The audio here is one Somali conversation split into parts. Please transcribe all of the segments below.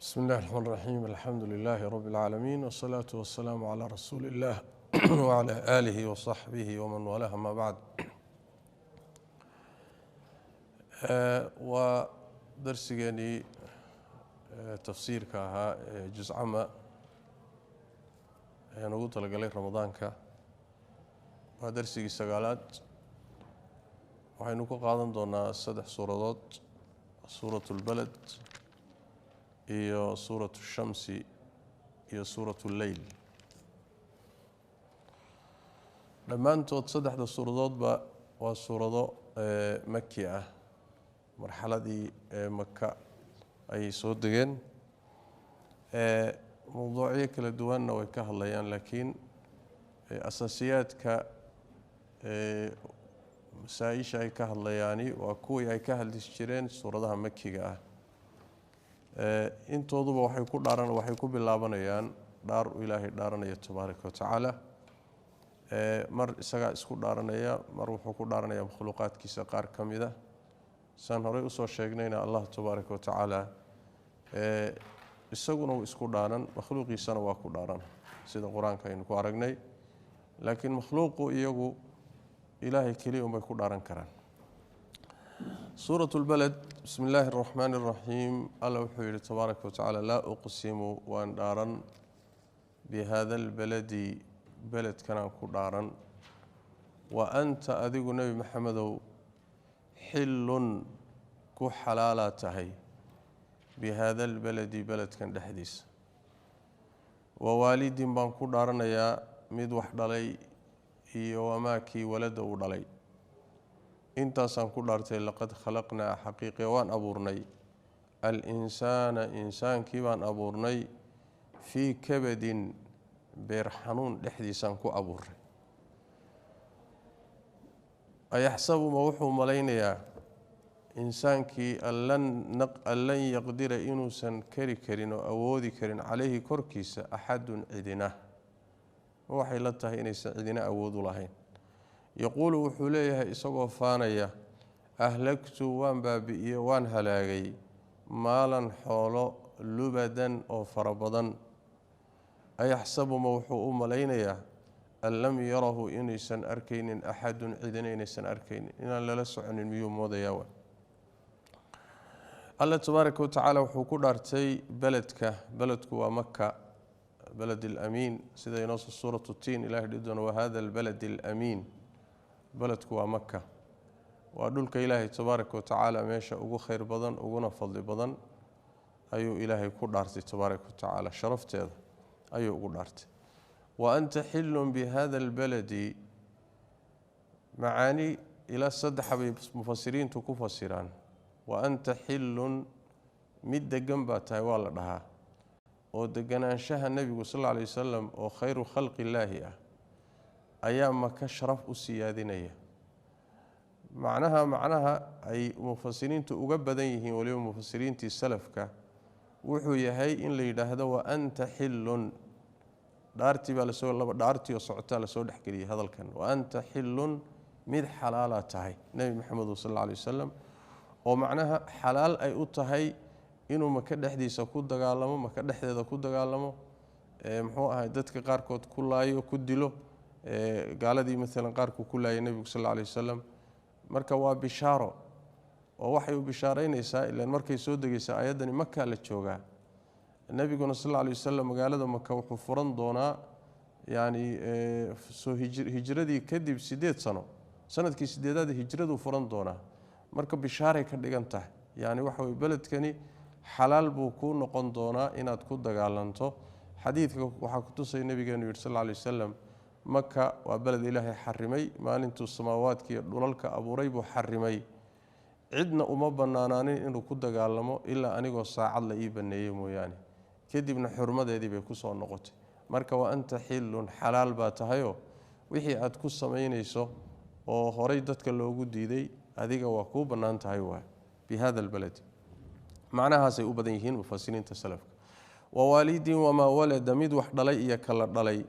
بسم الله الرحمن الرحيم، الحمد لله رب العالمين، والصلاة والسلام على رسول الله وعلى آله وصحبه ومن والاه، ما بعد. Waa darsigeenii tafsiirka ahaa ee juz cama ayaan ugu talagalay Ramadaanka. Waa darsigii sagaalaad. Waxaynu ku qaadan doonaa saddex suuradood: Suurat Lbalad iyo Suurat Shamsi iyo Suurat Lleyl. Dhammaantood saddexda suuradoodba waa suurado maki ah, marxaladii ee Maka ayay soo degeen. Mowduucyo kala duwanna way ka hadlayaan, laakiin asaasiyaadka masaa-isha ay ka hadlayaani waa kuwii ay ka hadli jireen suuradaha makiga ah. Intooduba waxay ku dhaaran, waxay ku bilaabanayaan dhaar uu Ilaahay dhaaranaya tabaaraka wa tacaala. Mar isagaa isku dhaaranaya, mar wuxuu ku dhaaranaya makhluuqaadkiisa qaar ka mid a. Saan horey usoo sheegnayna, Allah tabaaraka wa tacaala isaguna wuu isku dhaaran, makhluuqiisana waa ku dhaaran, sida Qur-aanka aynu ku aragnay. Laakiin makhluuqu iyagu Ilaahay keliya unbay ku dhaaran karaan. Suurat Lbaled. Bismi illaahi araxmaani araxiim. Alla wuxuu yihi tabaaraka wa tacaala: laa uqsimu, waan dhaaran, bi hada albaladi, beledkanaan ku dhaaran, wa anta, adigu Nebi Maxamedow, xillun, ku xalaalaa tahay, bi hada albaladi, beledkan dhexdiisa, wa waalidin baan ku dhaaranayaa, mid wax dhalay, iyo wamaakii walada uu dhalay. Intaasaan ku dhaartay. Laqad khalaqnaa, xaqiiqe waan abuurnay, al-insaana, insaankii baan abuurnay, fii kabadin, beer xanuun dhexdiisaan ku abuurnay. Ayaxsabu, ma wuxuu malaynayaa insaankii, an lan yaqdira, inuusan kari karin oo awoodi karin, caleyhi, korkiisa, axadun, cidina? Ma waxay la tahay inaysan cidina awood u lahayn? Yaquulu, wuxuu leeyahay isagoo faanaya: ahlagtu, waan baabi'iye, waan halaagay, maalan, xoolo, lubadan, oo fara badan. Ayaxsabu, ma wuxuu u malaynayaa, an lam yarahu, inaysan arkaynin, axadun, cidina inaysan arkaynin, inaan lala soconin miyuu moodayaa? Wa Alla tabaaraka watacaala wuxuu ku dhaartay beledka. Beledku waa Maka, beled alamiin, sida inooso Suuratu Tiin Ilahay dhihi doono: wahada albalad alamiin. Beledku waa Maka, waa dhulka Ilaahay tabaaraka watacaala meesha ugu khayr badan uguna fadli badan ayuu Ilaahay ku dhaartay tabaaraka watacaala, sharafteeda ayuu ugu dhaartay. Wa anta xillun bi hada albaladi, macaani ilaa saddexa bay mufasiriintu ku fasiraan. Wa anta xillun, mid degan baa tahay waa la dhahaa, oo deganaanshaha Nebigu sal alla alay wasalam oo khayru khalqi illaahi ah ayaa Maka sharaf u siyaadinaya. Macnaha ay mufasiriintu uga badan yihiin, waliba mufasiriintii salafka, wuxuu yahay in la yidhaahdo wa anta xillun, dhaartii baa lasoo laba dhaartii oo socotaa lasoo dhexgeliyay hadalkan. Wa anta xillun, mid xalaalaa tahay Nebi Maxamedu sal alla alay wasalam, oo macnaha xalaal ay u tahay inuu Maka dhexdiisa ku dagaalamo, Maka dhexdeeda ku dagaalamo, muxuu ahay, dadka qaarkood ku laayo, ku dilo, gaaladii maalan qaarkuu ku laayay Nebigu sal alla alay wasalam. Marka waa bishaaro, oo waxay u bishaaraynaysaa, ilaan markay soo degaysa ayaddani Makaa la joogaa, Nebiguna sal alla alay wasalam magaalada Maka wuxuu furan doonaa, yacni, soo hijradii kadib 8 sano, sanadkii sideedaad hijraduu furan doonaa. Marka bishaaray ka dhigan tahay, yacni waxa weye beledkani xalaal buu kuu noqon doonaa inaad ku dagaalanto. Xadiidka waxaa ku tusaya Nabigeenu yidhi sal alla alay wasalam: Maka waa beled Ilaahay xarimay, maalintuu samaawaadka iyo dhulalka abuuray buu xarimay, cidna uma bannaanaanin inuu ku dagaalamo ilaa anigoo saacad la ii baneeyey mooyaane. Kadibna xurmadeedii bay kusoo noqotay. Marka wa anta xillun, xalaal baa tahayoo wixii aad ku samaynayso oo horay dadka loogu diiday adiga waa kuu bannaan tahay. Waay bi hada albalad, macnahaasay u badan yihiin mufasiriinta salafka. Wawaalidin wamaa walada, mid wax dhalay iyo kala dhalay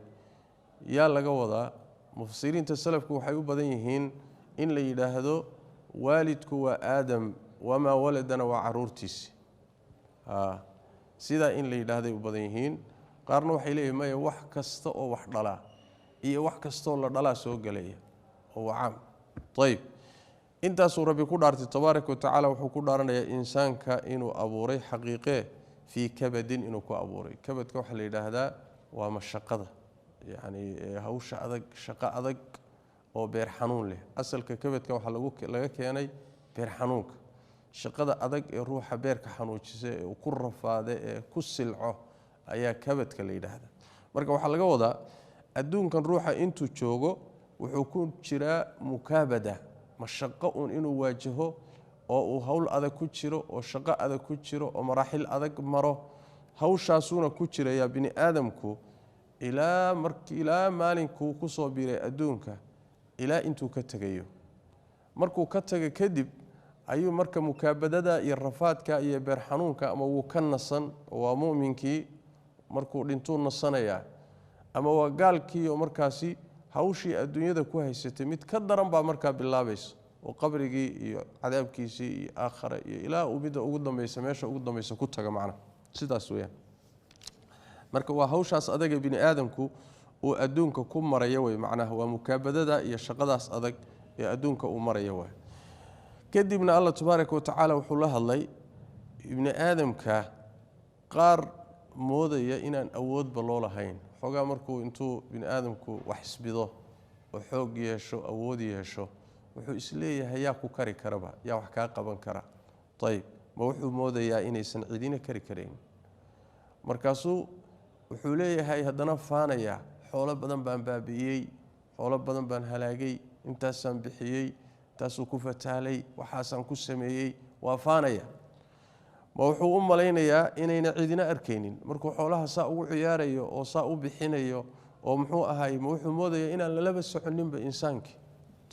yaa laga wadaa? Mufasiriinta salafku waxay u badan yihiin in la yidhaahdo waalidku waa Aadam, wamaa waladana waa caruurtiisi. Sidaa in la yidhaahday u badan yihiin. Qaarna waxay leeyihin maya, wax kasta oo wax dhalaa iyo wax kastaoo la dhalaa soo gelaya oo waa caam. Ayib, intaasuu Rabbi ku dhaartay tabaaraka wa tacaala. Wuxuu ku dhaaranayaa insaanka inuu abuuray xaqiiqee, fii kabadin inuu ku abuuray. Kabadka waxaa la yidhaahdaa waa mashaqada, yacni hawsha adag, shaqo adag oo beer xanuun leh. Asalka kabadka waxaa laga keenay beer xanuunka, shaqada adag ee ruuxa beerka xanuujisa ee uu ku rafaade ee ku silco ayaa kabadka la yidhaahdaa. Marka waxaa laga wadaa adduunkan ruuxa intuu joogo wuxuu ku jiraa mukaabada, mashaqo uun inuu waajaho oo uu hawl adag ku jiro oo shaqo adag ku jiro oo maraaxil adag maro. Hawshaasuuna ku jirayaa bini aadamku ilaa maalinkuu kusoo biiray adduunka ilaa intuu ka tegayo. Markuu ka taga kadib ayuu marka mukaabadada iyo rafaadka iyo beer xanuunka ama wuu ka nasan, oo waa mu'minkii markuu dhintuu nasanayaa, ama waa gaalkii oo markaasi hawshii adduunyada ku haysatay mid ka daran baa markaa bilaabaysa, oo qabrigii iyo cadaabkiisii iyo aakhare iyo ilaa uu midda ugu dambaysa, meesha ugu dambaysa ku taga. Macnaha sidaas weeyaan. Marka waa hawshaas adaga bini aadamku uu adduunka ku maraya wey, macnaha waa mukaabadada iyo shaqadaas adag ee adduunka uu maraya waay. Kadibna Allah tabaaraka wa tacaala wuxuu la hadlay ibni aadamka qaar moodaya inaan awoodba loo lahayn. Xoogaa markuu intuu bini aadamku wax isbido oo xoog yeesho, awood yeesho, wuxuu isleeyahay yaa ku kari karaba, yaa wax kaa qaban kara. Ayib, ma wuxuu moodayaa inaysan cidina kari karayn. Markaasuu wuxuu leeyahay haddana faanayaa, xoolo badan baan baabi'iyey, xoolo badan baan halaagay, intaasaan bixiyey, intaasuu ku fataalay, waxaasaan ku sameeyey, waa faanaya. Ma wuxuu u malaynayaa inayna cidina arkaynin markuu xoolaha saa ugu ciyaarayo oo saa u bixinayo oo muxuu ahaay? Ma wuxuu moodayaa inaan lalaba soconinba insaankii?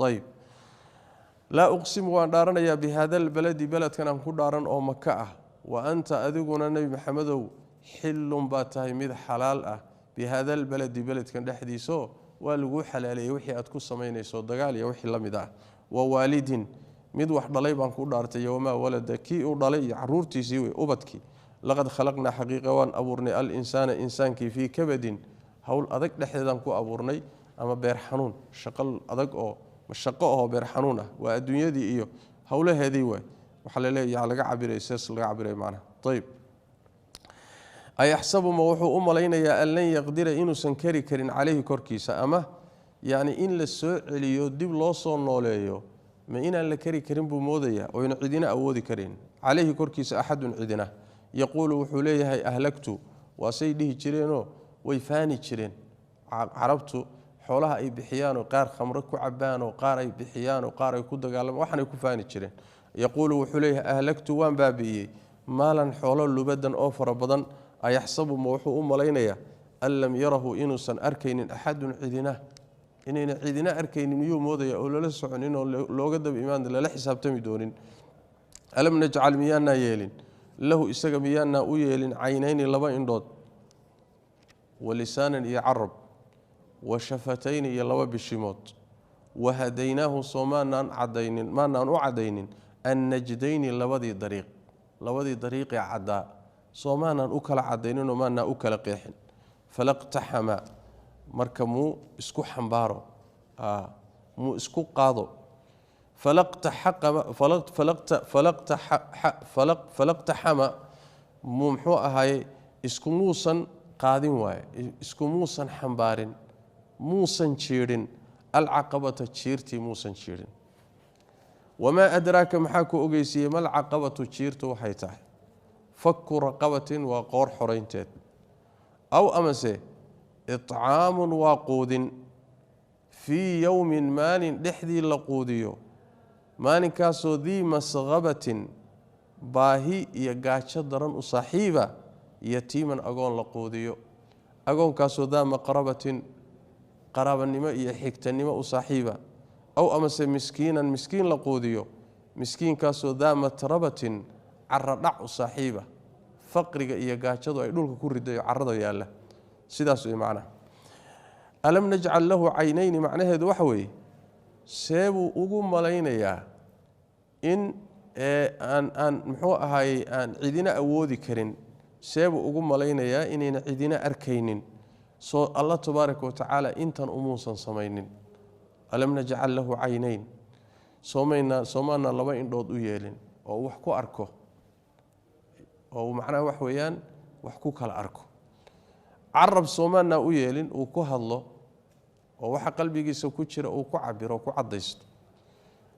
Ayib, laa uqsimu, waan dhaaranayaa, bihaada albaladi, beledkan aan ku dhaaran oo Maka ah, wa anta, adiguna Nebi Maxamedow, xillun baa tahay mid xalaal ah, bihaada albaladi, beledkan dhexdiisao waa laguu xalaaleeyey wixii aad ku samaynayso dagaal iyo wixii la mid ah. Wa waalidin, mid wax dhalay baan ku dhaartay, wamaa walada, kii uu dhalay iyo caruurtiisii wey, ubadkii. Laqad khalaqnaa, xaqiiqa waan abuurnay, alinsaana, insaankii, fii kabadin, hawl adag dhexdeedaan ku abuurnay, ama beer xanuun, shaqo adag oo mashaqo oo beer xanuun ah, waa adduunyadii iyo howlaheedii waay. Waxaa laleeyahay laga cabiray, sees laga cabiray macnaha. Ayib, ayaxsabu, ma wuxuu u malaynayaa, an lan yaqdira, inuusan kari karin, caleyhi, korkiisa, ama yacni in la soo celiyo, dib loo soo nooleeyo, ma inaan la kari karin buu moodayaa oyna cidina awoodi karin caleyhi korkiisa axadun cidina? Yaquulu, wuxuu leeyahay, ahlagtu, waa say dhihi jireenoo way faani jireen Carabtu, xoolaha ay bixiyaanoo qaar khamro ku cabaanoo qaar ay bixiyaanoo qaar ay ku dagaalamaan, waxaanay ku faani jireen. Yaquulu, wuxuu leeyahay, ahlagtu, waan baabi'iyey, maalan, xoolo, lubadan, oo fara badan. Ayaxsabu, ma wuxuu u malaynayaa, an lam yarahu, inuusan arkaynin, axadun cidina, inayna cidina arkaynin miyuu moodaya oo lala soconin oo looga daba imaan, lala xisaabtami doonin? Alam najcal, miyaanaa yeelin, lahu, isaga miyaanaa u yeelin, caynayni, laba indhood, wa lisaanan, iyo carab, wa shafatayni, iyo laba bishimood, wahadaynaahu, soo maanaan cadaynin, maanaan u cadaynin, annajdayni, labadii dariiq, labadii dariiqee caddaa, soo maanaan u kala cadayninoo maanaan u kala qeexin? Falaqtaxama, marka muu isku xambaaro, muu isku qaado, falaqtaxama, muu muxuu ahaaye iskumuusan qaadin waaye, iskumuusan xambaarin, muusan jiidhin, alcaqabata, jiirtii muusan jiidhin. Wamaa adraaka, maxaa ku ogeysiiyey, malcaqabatu, jiirtu waxay tahay? Fakku raqabatin, waa qoor xoraynteed, aw amase icaamun, waa quudin, fii yowmin, maalin dhexdii la quudiyo, maalinkaasoo dii masqabatin, baahi iyo gaajo daran u saaxiiba, yatiiman, agoon la quudiyo, agoonkaasoo daa maqrabatin, qaraabanimo iyo xigtanimo u saaxiiba, aw amase miskiinan, miskiin la quudiyo, miskiinkaasoo daa matrabatin, caradhac u saaxiiba, faqriga iyo gaajadu ay dhulka ku ridayo, carada yaalla. Sidaas wey macnaha alam najcal lahu caynayni. Macnaheedu waxa weeye, seebuu ugu malaynayaa in aan muxuu ahaayey aan cidina awoodi karin? Seebuu ugu malaynayaa inayna cidina arkaynin? Soo Allah tabaaraka wa tacaala intan umuusan samaynin. Alam najcal lahu caynayn, soomaana laba indhood u yeelin oo wax ku arko, oo macnaha wax weeyaan wax ku kala arko. Carab soomaana u yeelin uu ku hadlo oo waxa qalbigiisa ku jira uu ku cabiro, ku cadaysto.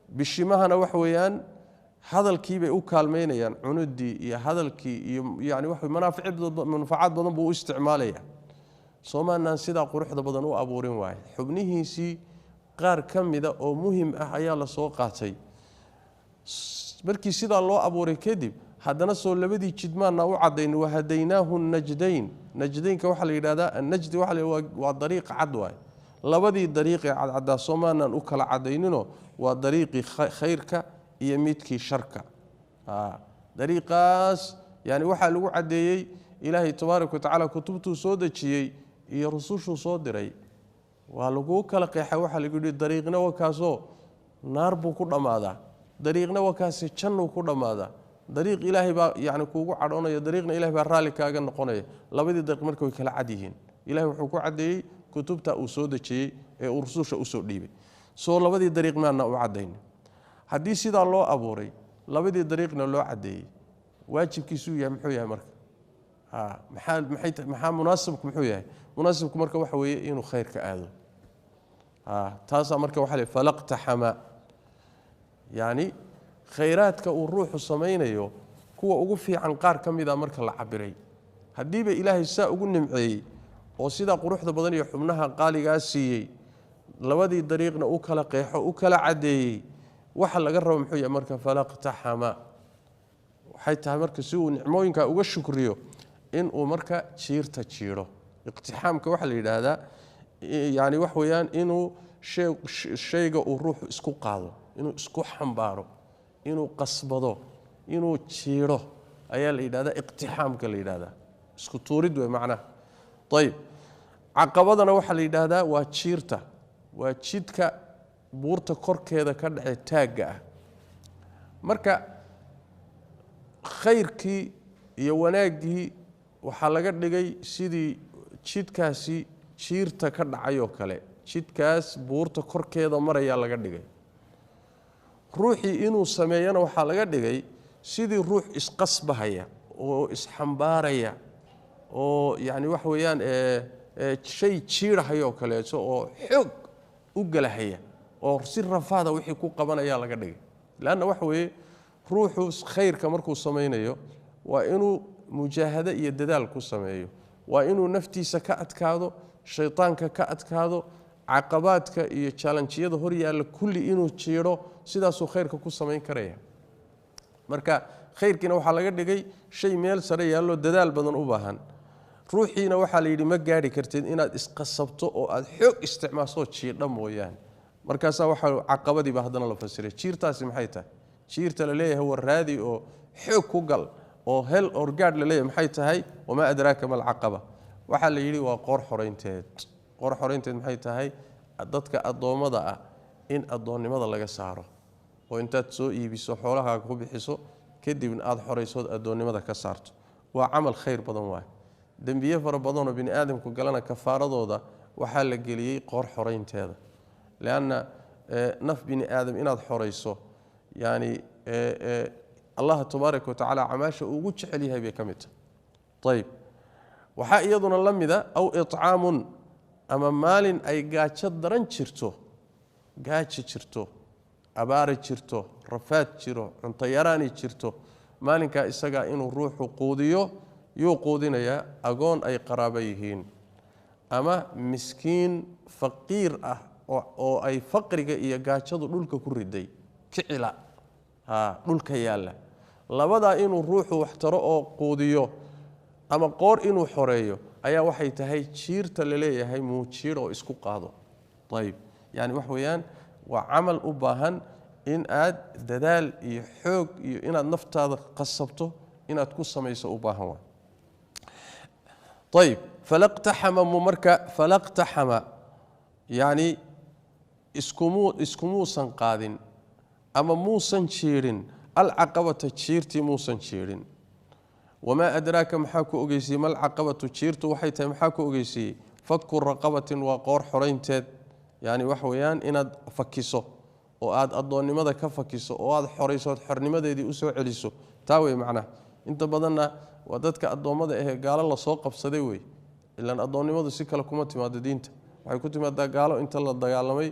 Bishimahana wax weeyaan hadalkii bay u kaalmeynayaan, cunudii iyo hadalkii iyo yani wax manfacaad badan buu u isticmaalaya. Soomaanaan sidaa quruxda badan u abuurin waaye. Xubnihiisii qaar ka mida oo muhim ah ayaa la soo qaatay. Markii sidaa loo abuuray kadib, haddana soo labadii jidmaana u cadayn, wahadaynaahu najdayn. Najdaynka waxaa la yidhahdaa annajdi, waxa la waa dariiq cad waay. Labadii dariiqee cadcadaa soomaanaan u kala cadayninoo waa dariiqii khayrka iyo midkii sharka. Dariiqaas yani waxaa lagu caddeeyey Ilaahay tabaaraka wa tacaala kutubtuu soo dejiyey iyo rusushuu soo diray, waa laguu kala qeexay. Waxaa lagu yihi dariiqna wakaasoo naar buu ku dhammaadaa, dariiqna wakaasi jannuu ku dhammaadaa. Dariiq Ilaahay baa yani kuugu cadhoonaya, dariiqna Ilahay baa raalli kaaga noqonaya. Labadii dariiq marka way kala cad yihiin. Ilahay wuxuu ku caddeeyey kutubta uu soo dejiyey ee uu rususha usoo dhiibay. Soo labadii dariiq maana u caddayn? Haddii sidaa loo abuuray, labadii dariiqna loo caddeeyey, waajibkiisuu yahay muxuu yahay marka? Maxaa maxay maxaa munaasibku muxuu yahay? Munaasibku marka waxa weeye inuu khayrka aado. Taasaa marka waxa la falaqtaxama, yani khayraadka uu ruuxu samaynayo kuwa ugu fiican qaar ka mida marka la cabiray. Haddiiba Ilaahay saa ugu nimceeyey oo sidaa quruxda badan iyo xubnaha qaaligaa siiyey, labadii dariiqna u kala qeexo, u kala caddeeyey, waxa laga rabo muxuu yahay marka? Falaqtaxama waxay tahay marka si uu nicmooyinka uga shukriyo inuu marka jiirta jiidho. Iqtixaamka waxaa la yidhaahdaa yani wax weeyaan inuu shayga uu ruuxu isku qaado, inuu isku xambaaro, inuu qasbado, inuu jiidho ayaa la yidhahdaa iqtixaamka la yidhahdaa. Isku tuurid wey macnaha. Ayib, caqabadana waxaa la yidhaahdaa waa jiirta, waa jidka buurta korkeeda ka dhace taagga ah. Marka khayrkii iyo wanaaggii waxaa laga dhigay sidii jidkaasi jiirta ka dhacay oo kale, jidkaas buurta korkeeda marayaa laga dhigay. Ruuxii inuu sameeyana waxaa laga dhigay sidii ruux isqasbahaya oo isxambaaraya oo yacni waxa weeyaan shay jiirahaya oo kaleeto oo xoog u galahaya oo si rafaada wixii ku qabanayaa laga dhigay. Leanna waxa weeye ruuxu khayrka markuu samaynayo waa inuu mujaahado iyo dadaal ku sameeyo, waa inuu naftiisa ka adkaado, shaytaanka ka adkaado, caqabaadka iyo jaalanjiyada hor yaalla kulli inuu jiidho, sidaasuu khayrka ku samayn karaya. Marka khayrkiina waxaa laga dhigay shay meel sare yaallo dadaal badan u baahan. Ruuxiina waxaa la yidhi ma gaadhi kartid inaad isqasabto oo aad xoog isticmaasoo jiidha mooyaane. Markaasaa waxaa caqabadiiba haddana la fasiray. Jiirtaasi maxay tahay? Jiirta la leeyahay war raadi oo xoog ku gal oo hel orgaadh la leeyahay maxay tahay? Wamaa adraaka ma alcaqaba? Waxaa la yidhi waa qoor xoraynteed. Qoor xoraynteed maxay tahay? Dadka addoommada ah in addoonnimada laga saaro oo intaad soo iibiso, xoolahaaga ku bixiso, kadibna aada xoraysood addoonnimada ka saarto. Waa camal khayr badan waay. Dembiye fara badanoo bini aadamku galana kafaaradooda waxaa la geliyey qoor xoraynteeda, leanna naf bini aadam inaad xorayso yani Allah tabaaraka wa tacaala camaasha ugu jecel yahay bay ka mid tahay. Ayib, waxaa iyaduna la mida aw icaamun, ama maalin ay gaajo daran jirto, gaajo jirto, abaari jirto, rafaad jiro, cunto yaraani jirto, maalinkaa isagaa inuu ruuxu quudiyo. Yuu quudinayaa? Agoon ay qaraabo yihiin ama miskiin faqiir ah oo ay faqriga iyo gaajadu dhulka ku riday, kicila dhulka yaalla. Labadaa inuu ruuxu waxtaro oo quudiyo ama qoor inuu xoreeyo ayaa waxay tahay jiirta laleeyahay muujiir oo isku qaado. Ayib, yani wax weeyaan waa camal u baahan in aad dadaal iyo xoog iyo inaad naftaada qasabto inaad ku samayso u baahan waay. Ayib, falaqtaxama marka falaqtaxama yani iskumuusan qaadin ama muusan jiirin alcaqabata, jiirtii muusan jiirin. Wamaa adraaka, maxaa ku ogeysiiyey? Malcaqabatu, jiirtu waxay tahay, maxaa ku ogeysiiyey? Faku raqabatin, waa qoor xoraynteed. Yani waxa weeyaan inaad fakiso oo aad addoonnimada ka fakiso oo aad xorayso ood xornimadeedii usoo celiso, taa wey macnaha. Inta badanna waa dadka addoommada ahee gaalo lasoo qabsaday wey. Ilaan addoonnimadu si kale kuma timaado diinta, waxay ku timaadaa gaalo inta la dagaalamay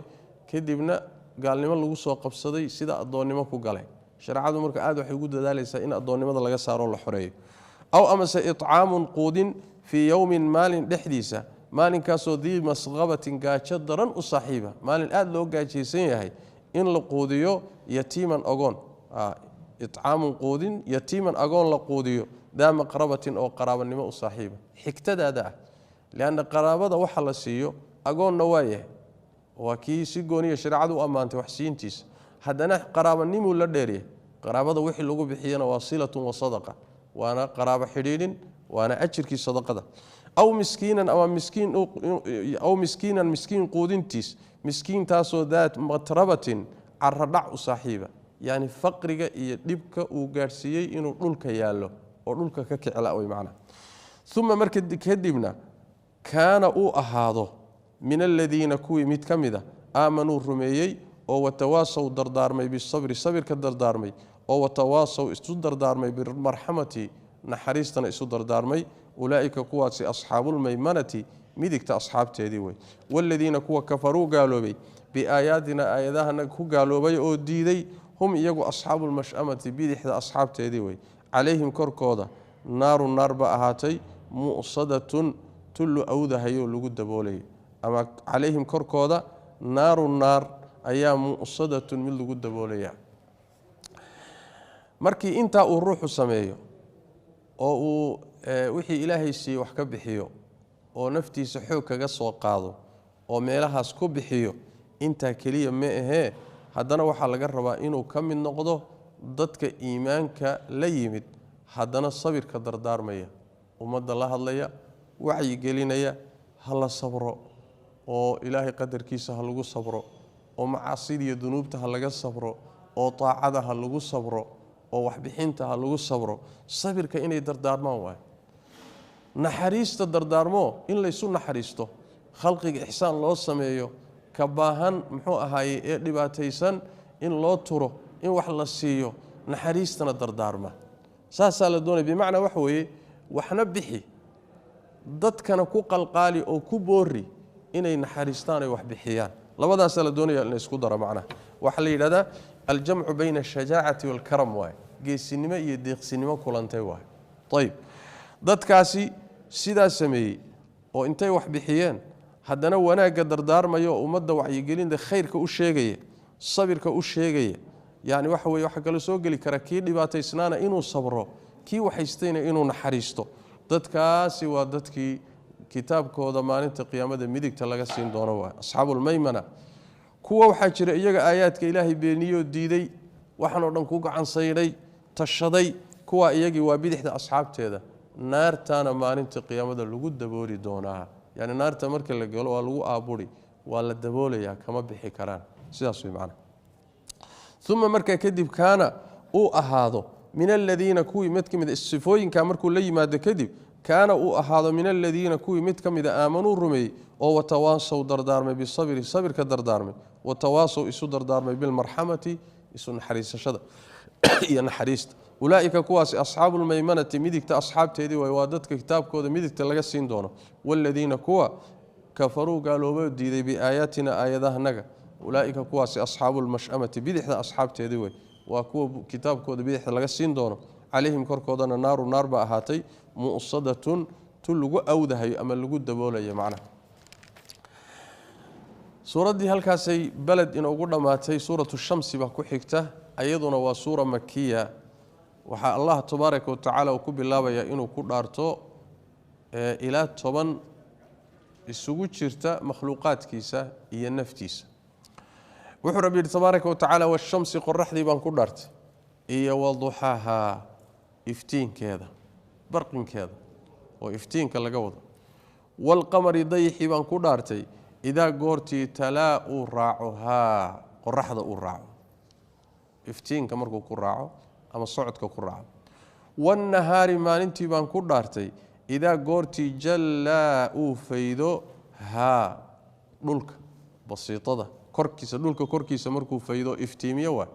kadibna gaalnimo lagu soo qabsaday, sida addoonnimo ku galay. Shareecadu marka aad waxay ugu dadaalaysaa in addoonnimada laga saaro, la xoreeyo. Aw amase icaamun, quudin, fii yowmin, maalin dhexdiisa, maalinkaasoo dii masqabatin, gaajo daran u saaxiiba, maalin aada loo gaajaysan yahay in la quudiyo, yatiiman, agoon. Icaamun, quudin, yatiiman, agoon la quudiyo, daa maqrabatin, oo qaraabanimo u saaxiiba, xigtadaada ah. Lianna qaraabada waxa la siiyo, agoonna waa yahay, waa kii si gooniya shareecadu u ammaantay waxsiintiisa, haddana qaraabanimuu la dheeryahay. Qaraabada wixii lagu bixiyana waa silatun wa sadaqa, waana qaraabo xidhiidhin, waana ajirkii sadaqada. Aw miskiinan, ama miskiin, aw miskiinan, miskiin quudintiis, miskiintaasoo daat matrabatin, caradhac u saaxiiba, yacni faqriga iyo dhibka uu gaadhsiiyey inuu dhulka yaallo oo dhulka ka kicla way macnaha. Uma marka kadibna kaana uu ahaado min aladiina, kuwii mid ka mida, aamanuu rumeeyey oo watawaasow dardaarmay, bisabri, sabirka dardaarmay, oo watawaasow isu dardaarmay, bilmarxamati, naxariistana isu dardaarmay. Ulaa'ika kuwaasi asxaabulmaymanati, midigta asxaabteedii wey. Waaladiina kuwa kafaruu gaaloobay, biaayaatina, aayadahana ku gaaloobay oo diiday, hum iyagu asxaabulmash'amati, bidixda asxaabteedii wey. Calayhim korkooda naaru, naar ba ahaatay, mu'sadatun, tullu awdahayo lagu daboolayo. Ama calayhim korkooda naaru, naar ayaa, mu'sadatun, mid lagu daboolaya. Markii intaa uu ruuxu sameeyo oo uu wixii ilaahay siiyey wax ka bixiyo oo naftiisa xoog kaga soo qaado oo meelahaas ku bixiyo, intaa keliya ma ahee, haddana waxaa laga rabaa inuu ka mid noqdo dadka iimaanka la yimid, haddana sabirka dardaarmaya, ummadda la hadlaya, wacyigelinaya: ha la sabro oo ilaahay qadarkiisa ha lagu sabro, oo macaasida iyo dunuubta ha laga sabro, oo taacada ha lagu sabro, oo waxbixinta ha lagu sabro. Sabirka inay dardaarmaan waayo, naxariista dardaarmo, in laysu naxariisto, khalqiga ixsaan loo sameeyo, ka baahan muxuu ahaaye ee dhibaataysan in loo turo, in wax la siiyo, naxariistana dardaarma. Saasaa la doonaya. Bimacnaa waxa weeye, waxna bixi, dadkana ku qalqaali oo ku boori inay naxariistaan ay wax bixiyaan. Labadaasaa la doonaya in la isku daro. Macnaha waxaa la yidhahdaa aljamcu bayna ashajaacati waalkaram waaye, geesinimo iyo deeqsinimo kulantay waaye. Ayib, dadkaasi sidaa sameeyey oo intay wax bixiyeen haddana wanaagga dardaarmaya oo ummadda wacyigelinta khayrka u sheegaya, sabirka u sheegaya, yani waxa weye waxaa kaloo soo geli kara kii dhibaataysnaana inuu sabro, kii waxaystayna inuu naxariisto. Dadkaasi waa dadkii kitaabkooda maalinta qiyaamada midigta laga siin doono, waay asxaabulmaymana. Kuwa waxaa jira iyaga aayaadka ilaahay beeniyoo diiday, waxaan oo dhan ku gacan saydhay, tashaday. Kuwaa iyagii waa bidixda asxaabteeda, naartaana maalinta qiyaamada lagu dabooli doonaa. Yani naarta marka la galo waa lagu aaburi, waa la daboolayaa, kama bixi karaan. Sidaas way macnaha. Uma markaa kadib kaana uu ahaado min aladiina kuwii mid ka mid, sifooyinka markuu la yimaado kadib, kaana uu ahaado min aladiina kuwii mid ka mida, aamanuu rumeeyey oo watawaasow dardaarmay, bisabri, sabirka dardaarmay, watawaasow isu dardaarmay, bilmarxamati, isu naxariisashada iyo naxariista. Ulaa'ika kuwaasi asxaabulmaymanati, midigta asxaabteedii waay, waa dadka kitaabkooda midigta laga siin doono. Waaladiina kuwa kafaruu gaaloobay, diiday, biaayaatina, aayadahanaga, ulaa'ika kuwaasi asxaabulmash'amati, bidixda asxaabteedii wey, waa kuwa kitaabkooda bidixda laga siin doono. Calayhim korkoodana naaru, naar ba ahaatay, mu'sadatun, tu lagu awdahayo ama lagu daboolayo macnaha. Suuraddii halkaasay beled inoogu dhammaatay. Suuratu Shamsi baa ku xigta, ayaduna waa suura makiya. Waxaa Allah tabaaraka watacaala uu ku bilaabayaa inuu ku dhaarto ilaa 10 isugu jirta makhluuqaadkiisa iyo naftiisa. Wuxuu Rabbi yidhi tabaaraka watacaala: washamsi, qoraxdii baan ku dhaartay, iyo waduxaahaa, iftiinkeeda, barqinkeeda oo iftiinka laga wado, waalqamari, dayixii baan ku dhaartay, idaa goortii talaa uu raaco, haa qoraxda uu raaco, iftiinka markuu ku raaco ama socodka ku raaco. Wannahaari maalintii baan ku dhaartay, idaa goortii jallaa uu faydo haa dhulka basiitada korkiisa, dhulka korkiisa markuu faydo iftiimiyo waa.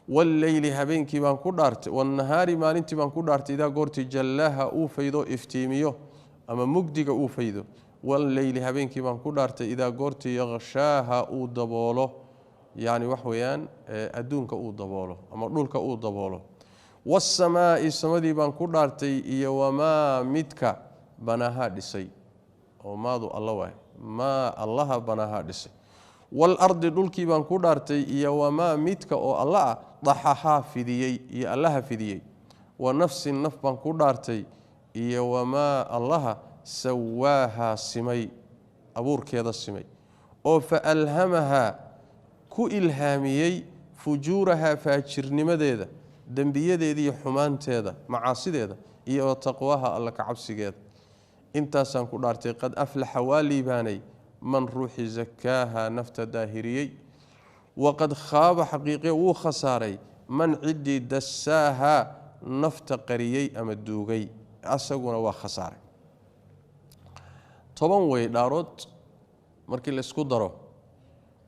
Walleyli habeenkii baan ku dhaartay, wannahaari maalintii baan ku dhaartay, idaa goortii jallaaha uu faydo iftiimiyo ama mugdiga uu faydo. Walleyli habeenkii baan ku dhaartay, idaa goortii yaqshaaha uu daboolo, yacni wax weeyaan adduunka uu daboolo ama dhulka uu daboolo. Wasamaa'i samadii baan ku dhaartay, iyo wamaa midka banaahaa dhisay, oo maadu alla waay, maa allaha banaahaa dhisay. Waalardi dhulkii baan ku dhaartay, iyo wamaa midka oo alla ah daxahaa fidiyey, iyo allaha fidiyey. Wa nafsin naf baan ku dhaartay, iyo wamaa allaha sawaahaa simay, abuurkeeda simay, oo fa alhamahaa ku ilhaamiyey fujuurahaa faajirnimadeeda, dembiyadeeda iyo xumaanteeda, macaasideeda, iyo taqwaha alla ka cabsigeeda. Intaasaan ku dhaartay. Qad aflaxa waa liibaanay man ruuxi zakaaha nafta daahiriyey, waqad khaaba xaqiiqe wuu khasaaray man ciddii dasaaha nafta qariyey ama duugay, asaguna waa khasaaray. 10 way dhaarood markii la isku daro.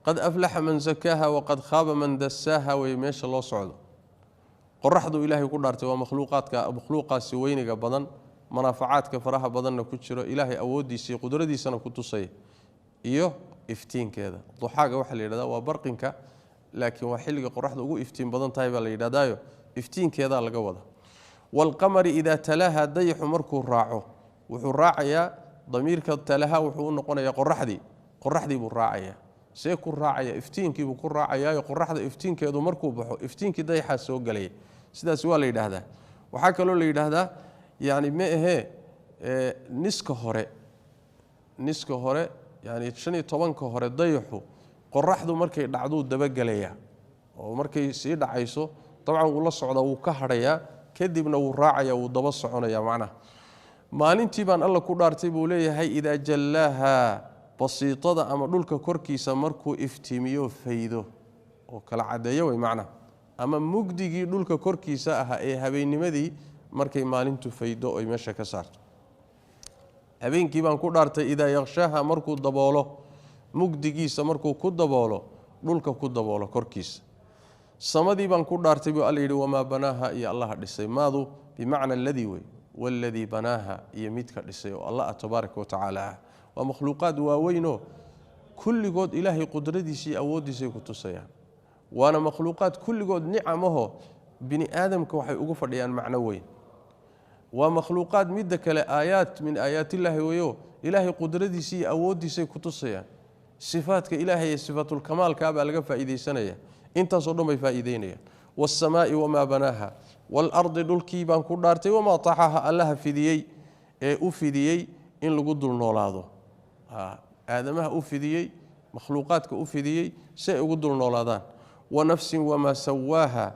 Qad aflaxa man zakaaha waqad khaaba man dasaaha way meesha loo socdo. Qoraxdu ilaahay ku dhaartay waa makhluuqaadka, makhluuqaasi weyniga badan, manaafacaadka faraha badanna ku jiro, ilaahay awooddiisa iyo qudradiisana ku tusaya, iyo iftiinkeeda. Duxaaga waxaa la yidhahdaa waa barqinka, laakiin waa xilliga qoraxda ugu iftiin badan tahay baa la yidhahdaayo, iftiinkeedaa laga wada. Waalqamari idaa talaaha, dayaxu markuu raaco, wuxuu raacayaa damiirka talaha, wuxuu u noqonayaa qoraxdii, qoraxdii buu raacayaa. See ku raacaya? Iftiinkiibuu ku raacayaayo, qoraxda iftiinkeedu markuu baxo iftiinkii dayaxaa soo gelaya, sidaas waa la yidhaahdaa. Waxaa kaloo la yidhaahdaa yani ma ahee niska hore, niska hore yani 15-ka hore dayaxu qoraxdu markay dhacduu dabagelayaa, oo markay sii dhacayso dabcan wuu la socdaa, wuu ka hadhayaa, kadibna wuu raacaya, wuu daba soconaya macnaha. Maalintii baan alla ku dhaartay buu leeyahay, idaa jallaaha basiitada ama dhulka korkiisa markuu iftiimiyo faydo oo kala caddeeyo way macnaha, ama mugdigii dhulka korkiisa ahaa ee habeennimadii markay maalintu faydo oy meesha ka saarto. Habeenkii baan ku dhaartay, idaa yaqshaaha markuu daboolo mugdigiisa, markuu ku daboolo dhulka, ku daboolo korkiisa. Samadii baan ku dhaartay buu alla yidhi, wamaa banaaha iyo allaha dhisay. Maadu bimacna aladii wey, waladii banaaha iyo midka dhisay oo alla ah tabaaraka wa tacaala ah. Waa makhluuqaad waaweynoo kulligood ilaahay qudradiisa iyo awooddiisay ku tusayaan, waana makhluuqaad kulligood nicamaho bini aadamka waxay ugu fadhiyaan macno weyn. Waa makhluuqaad midda kale aayaat min aayaatillaahi weyo, ilaahay qudradiisa iyo awooddiisay ku tusayaan, sifaadka ilaahay ee sifaatulkamaalkaa baa laga faa'iidaysanaya, intaasoo dhan bay faa'iideynayaan. Waasamaai wamaa banaaha, waalardi dhulkii baan ku dhaartay, wamaa taxaha allaha fidiyey ee u fidiyey in lagu dul noolaado, aadamaha u fidiyey, makhluuqaadka u fidiyey si ay ugu dul noolaadaan. Wa nafsin wamaa sawaaha,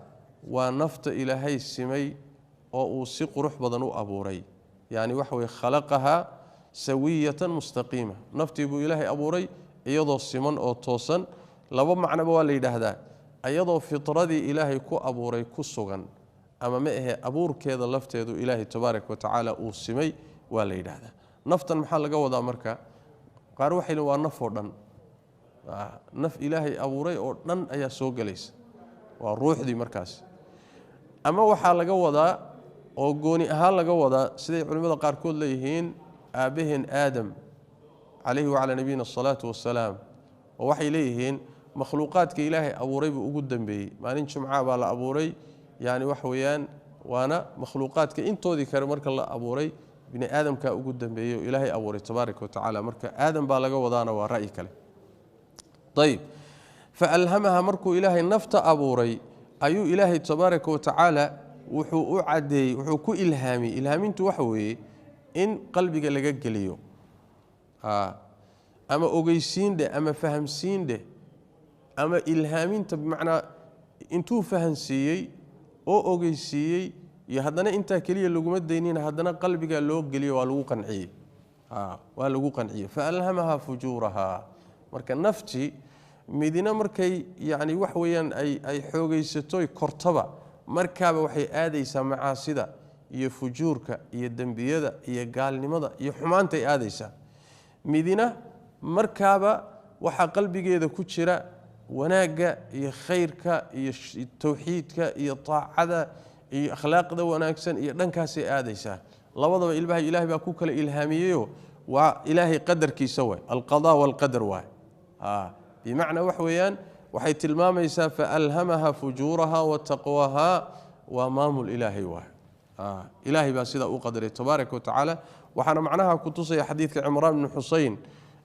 waa nafta ilaahay simay oo uu si qurux badan u abuuray, yacni waxa weye khalaqahaa sawiyatan mustaqiima, naftii buu ilaahay abuuray iyadoo siman oo toosan. Laba macnoba waa la yidhaahdaa, iyadoo fitradii ilaahay ku abuuray ku sugan, ama ma ahe abuurkeeda lafteedu ilaahay tabaaraka wa tacaala uu simay waa la yidhaahdaa. Naftan maxaa laga wadaa marka? Qaar waxay leeyihin waa naf oo dhan, naf ilaahay abuuray oo dhan ayaa soo gelaysa, waa ruuxdii markaas. Ama waxaa laga wadaa oo gooni ahaan laga wadaa siday culimmada qaarkood leeyihiin aabbaheen Aadam calayhi wacalaa nabiyina asalaatu wassalaam, oo waxay leeyihiin makhluuqaadka ilaahay abuuray buu ugu dambeeyey, maalin jumca baa la abuuray, yani waxa weeyaan waana makhluuqaadka intoodii kale marka la abuuray bini aadamkaa ugu dambeeyey oo ilaahay abuuray tabaaraka wa tacaala. Marka aadam baa laga wadaana waa ra'yi kale. Ayib, fa alhamaha markuu ilaahay nafta abuuray ayuu ilaahay tabaaraka wa tacaala wuxuu u caddeeyey, wuxuu ku ilhaamiyey. Ilhaamintu waxa weeye in qalbiga laga geliyo, ama ogeysiin dheh ama fahamsiin dheh, ama ilhaaminta bimacnaa intuu fahansiiyey oo ogeysiiyey, iyo haddana intaa keliya laguma daynina, haddana qalbiga loo geliyo, waa lagu qanciyey, waa lagu qanciyey. Fa alhamaha fujuuraha. Marka naftii midina markay yacni wax weeyaan ay xoogaysatoy kortaba, Markaaba waxay aadaysaa macaasida iyo fujuurka iyo dembiyada iyo gaalnimada iyo xumaantay aadaysaa. Midina markaaba waxaa qalbigeeda ku jira wanaagga iyo khayrka iyo tawxiidka iyo taacada iyo akhlaaqda wanaagsan iyo dhankaasay aadaysaa. Labadaba ilmaha ilaahay baa ku kala ilhaamiyeyo, waa ilaahay qadarkiisa waay, alqadaa walqadar waay. Bimacnaa wax weeyaan waxay tilmaamaysaa faalhamaha fujuuraha wa taqwaha, waa maamul ilaahay waay. Ilaahay baa sidaa u qadaray tabaaraka wa tacaala. Waxaana macnaha ku tusaya xadiidka Cimraan bni Xuseyn,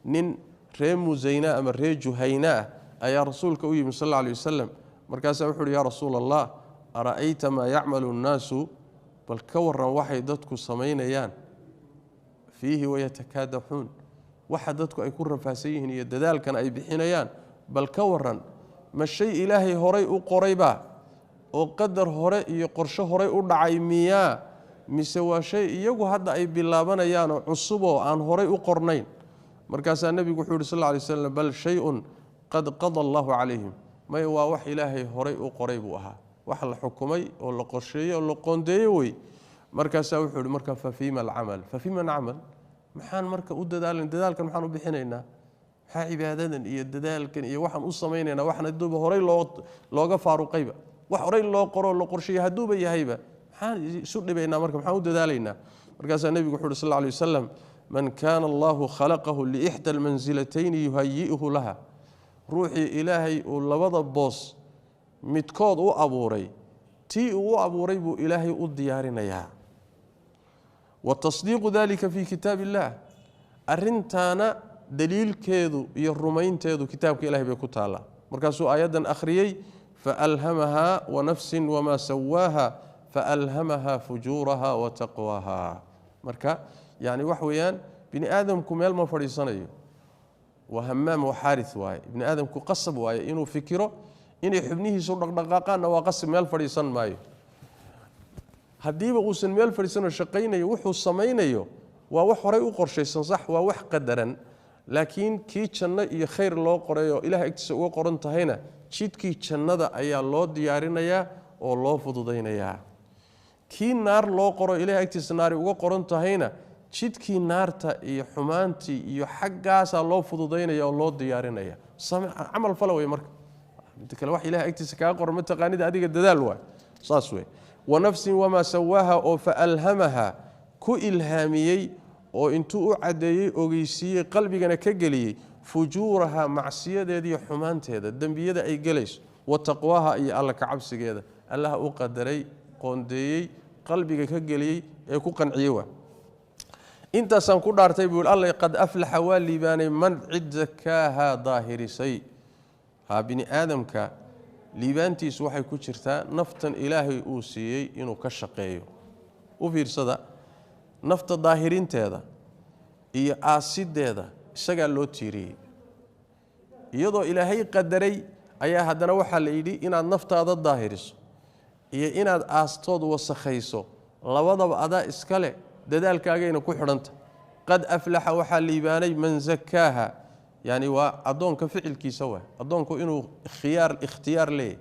nin ree Musayna ama ree Juhayna ah ayaa rasuulka u yimi sal alla alay wasalam. Markaasaa wuxu uhi: yaa rasuula Allah, ara'ayta maa yacmalu nnaasu, bal ka waran waxay dadku samaynayaan, fiihi wayatakaadaxuun, waxa dadku ay ku rafaahsan yihiin iyo dadaalkan ay bixinayaan, bal ka waran, ma shay ilaahay horay u qoraybaa oo qadar hore iyo qorsho horay u dhacay miyaa, mise waa shay iyagu hadda ay bilaabanayaanoo cusuboo aan horay u qornayn? Markaasaa nebigu wuxuu yidhi sal alla alay slam: bal shay-un qad qada allahu calayhim. May, waa wax ilaahay horay u qoray buu ahaa, wax la xukumay oo la qorsheeyey oo la qoondeeyey wey. Markaasaa wuxuu yihi marka: fa fiima alcamal, fa fiima nacmal, maxaan marka u dadaalan, dadaalkan maxaan u bixinaynaa, maxaa cibaadadan iyo dadaalkan iyo waxaan u samaynaynaa, waxaan hadduuba horay looga faaruqayba, wax horay loo qoroo la qorsheeyey hadduuba yahayba, maxaan isu dhibaynaa marka, maxaan u dadaalaynaa? Markaasaa nebigu wuxu uhi sal alla alay wasalam: man kaana allahu khalaqahu liixda almansilatayni yuhayi'uhu laha. Ruuxii ilaahay uu labada boos midkood u abuuray, tii uu u abuuray buu ilaahay u diyaarinayaa. Wa tasdiiqu dalika fii kitaab illah, arrintaana daliilkeedu iyo rumaynteedu kitaabka ilahay bay ku taallaa. Markaasuu aayaddan akhriyey: faalhamahaa wanafsin wamaa sawaaha faalhamaha fujuuraha wa taqwaaha. Marka yani wax weeyaan, bini aadamku meel ma fadhiisanayo, waa hamaam wa xaaris waaye. Ibni aadamku qasab waaye inuu fikiro, inay xubnihiisu dhaqdhaqaaqaanna waa qasab, meel fadhiisan maayo. Haddiiba uusan meel fadhiisanoo shaqaynayo, wuxuu samaynayo waa wax horay u qorshaysan, sax, waa wax qadaran, laakiin kii janno iyo khayr loo qoray oo ilaah agtiisa uga qoran tahayna, jidkii jannada ayaa loo diyaarinayaa oo loo fududaynayaa. Kii naar loo qoro, ilaah agtiisa naari uga qoran tahayna, jidkii naarta iyo xumaantii iyo xaggaasaa loo fududaynaya oo loo diyaarinaya. Camal fala wey. Marka midda kale, wax ilahay agtiisa kaga qoran ma taqaanida, adiga dadaal waay, saas wey. Wa nafsin wamaa sawaaha, oo fa alhamaha ku ilhaamiyey oo intuu u caddeeyey ogeysiiyey, qalbigana ka geliyey, fujuuraha macsiyadeeda iyo xumaanteeda, dembiyada ay gelayso, wa taqwaaha iyo alla ka cabsigeeda, allaha u qadaray, qoondeeyey, qalbiga ka geliyey ee ku qanciyey. Waa intaasaan ku dhaartay buu alla, qad aflaxa waa liibaanay man cid zakaaha daahirisay. Ha, bini aadamka liibaantiisu waxay ku jirtaa naftan ilaahay uu siiyey inuu ka shaqeeyo. U fiirsada, nafta daahirinteeda iyo aasideeda isagaa loo tiiriyey. Iyadoo ilaahay qadaray ayaa haddana waxaa la yidhi inaad naftaada daahiriso iyo inaad aastood wasakhayso labadaba adaa iskale, dadaalkaagayna ku xidhanta. Qad aflaxa waxaa liibaanay man zakaaha, yani waa addoonka ficilkiisa waay. Addoonku inuu khiyaar, ikhtiyaar leeyahay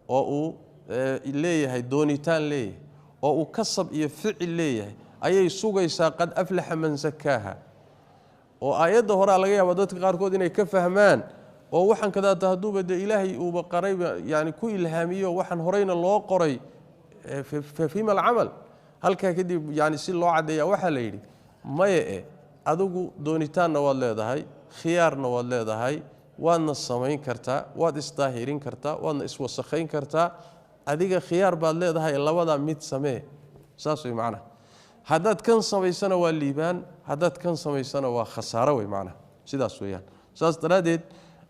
oo uu leeyahay doonitaan leeyahay oo uu kasab iyo ficil leeyahay ayay sugaysaa qad aflaxa man zakaaha. Oo aayadda horea laga yaaba dadka qaarkood inay ka fahmaan oo waxaan kadaata hadduuba dee ilaahay uuba qarayba, yani ku ilhaamiyo waxaan horeyna loo qoray, fa fima alcamal halkaa kadib? Yani si loo caddeeya waxaa la yidhi: maya, e adigu doonitaanna waad leedahay, khiyaarna waad leedahay, waadna samayn kartaa, waad isdaahirin kartaa, waadna iswasakhayn kartaa. Adiga khiyaar baad leedahay, labadaa mid samee, saas way macnaha. Haddaad kan samaysana waa liibaan, haddaad kan samaysana waa khasaaro wey macnaha, sidaas weeyaan. Saas daraaddeed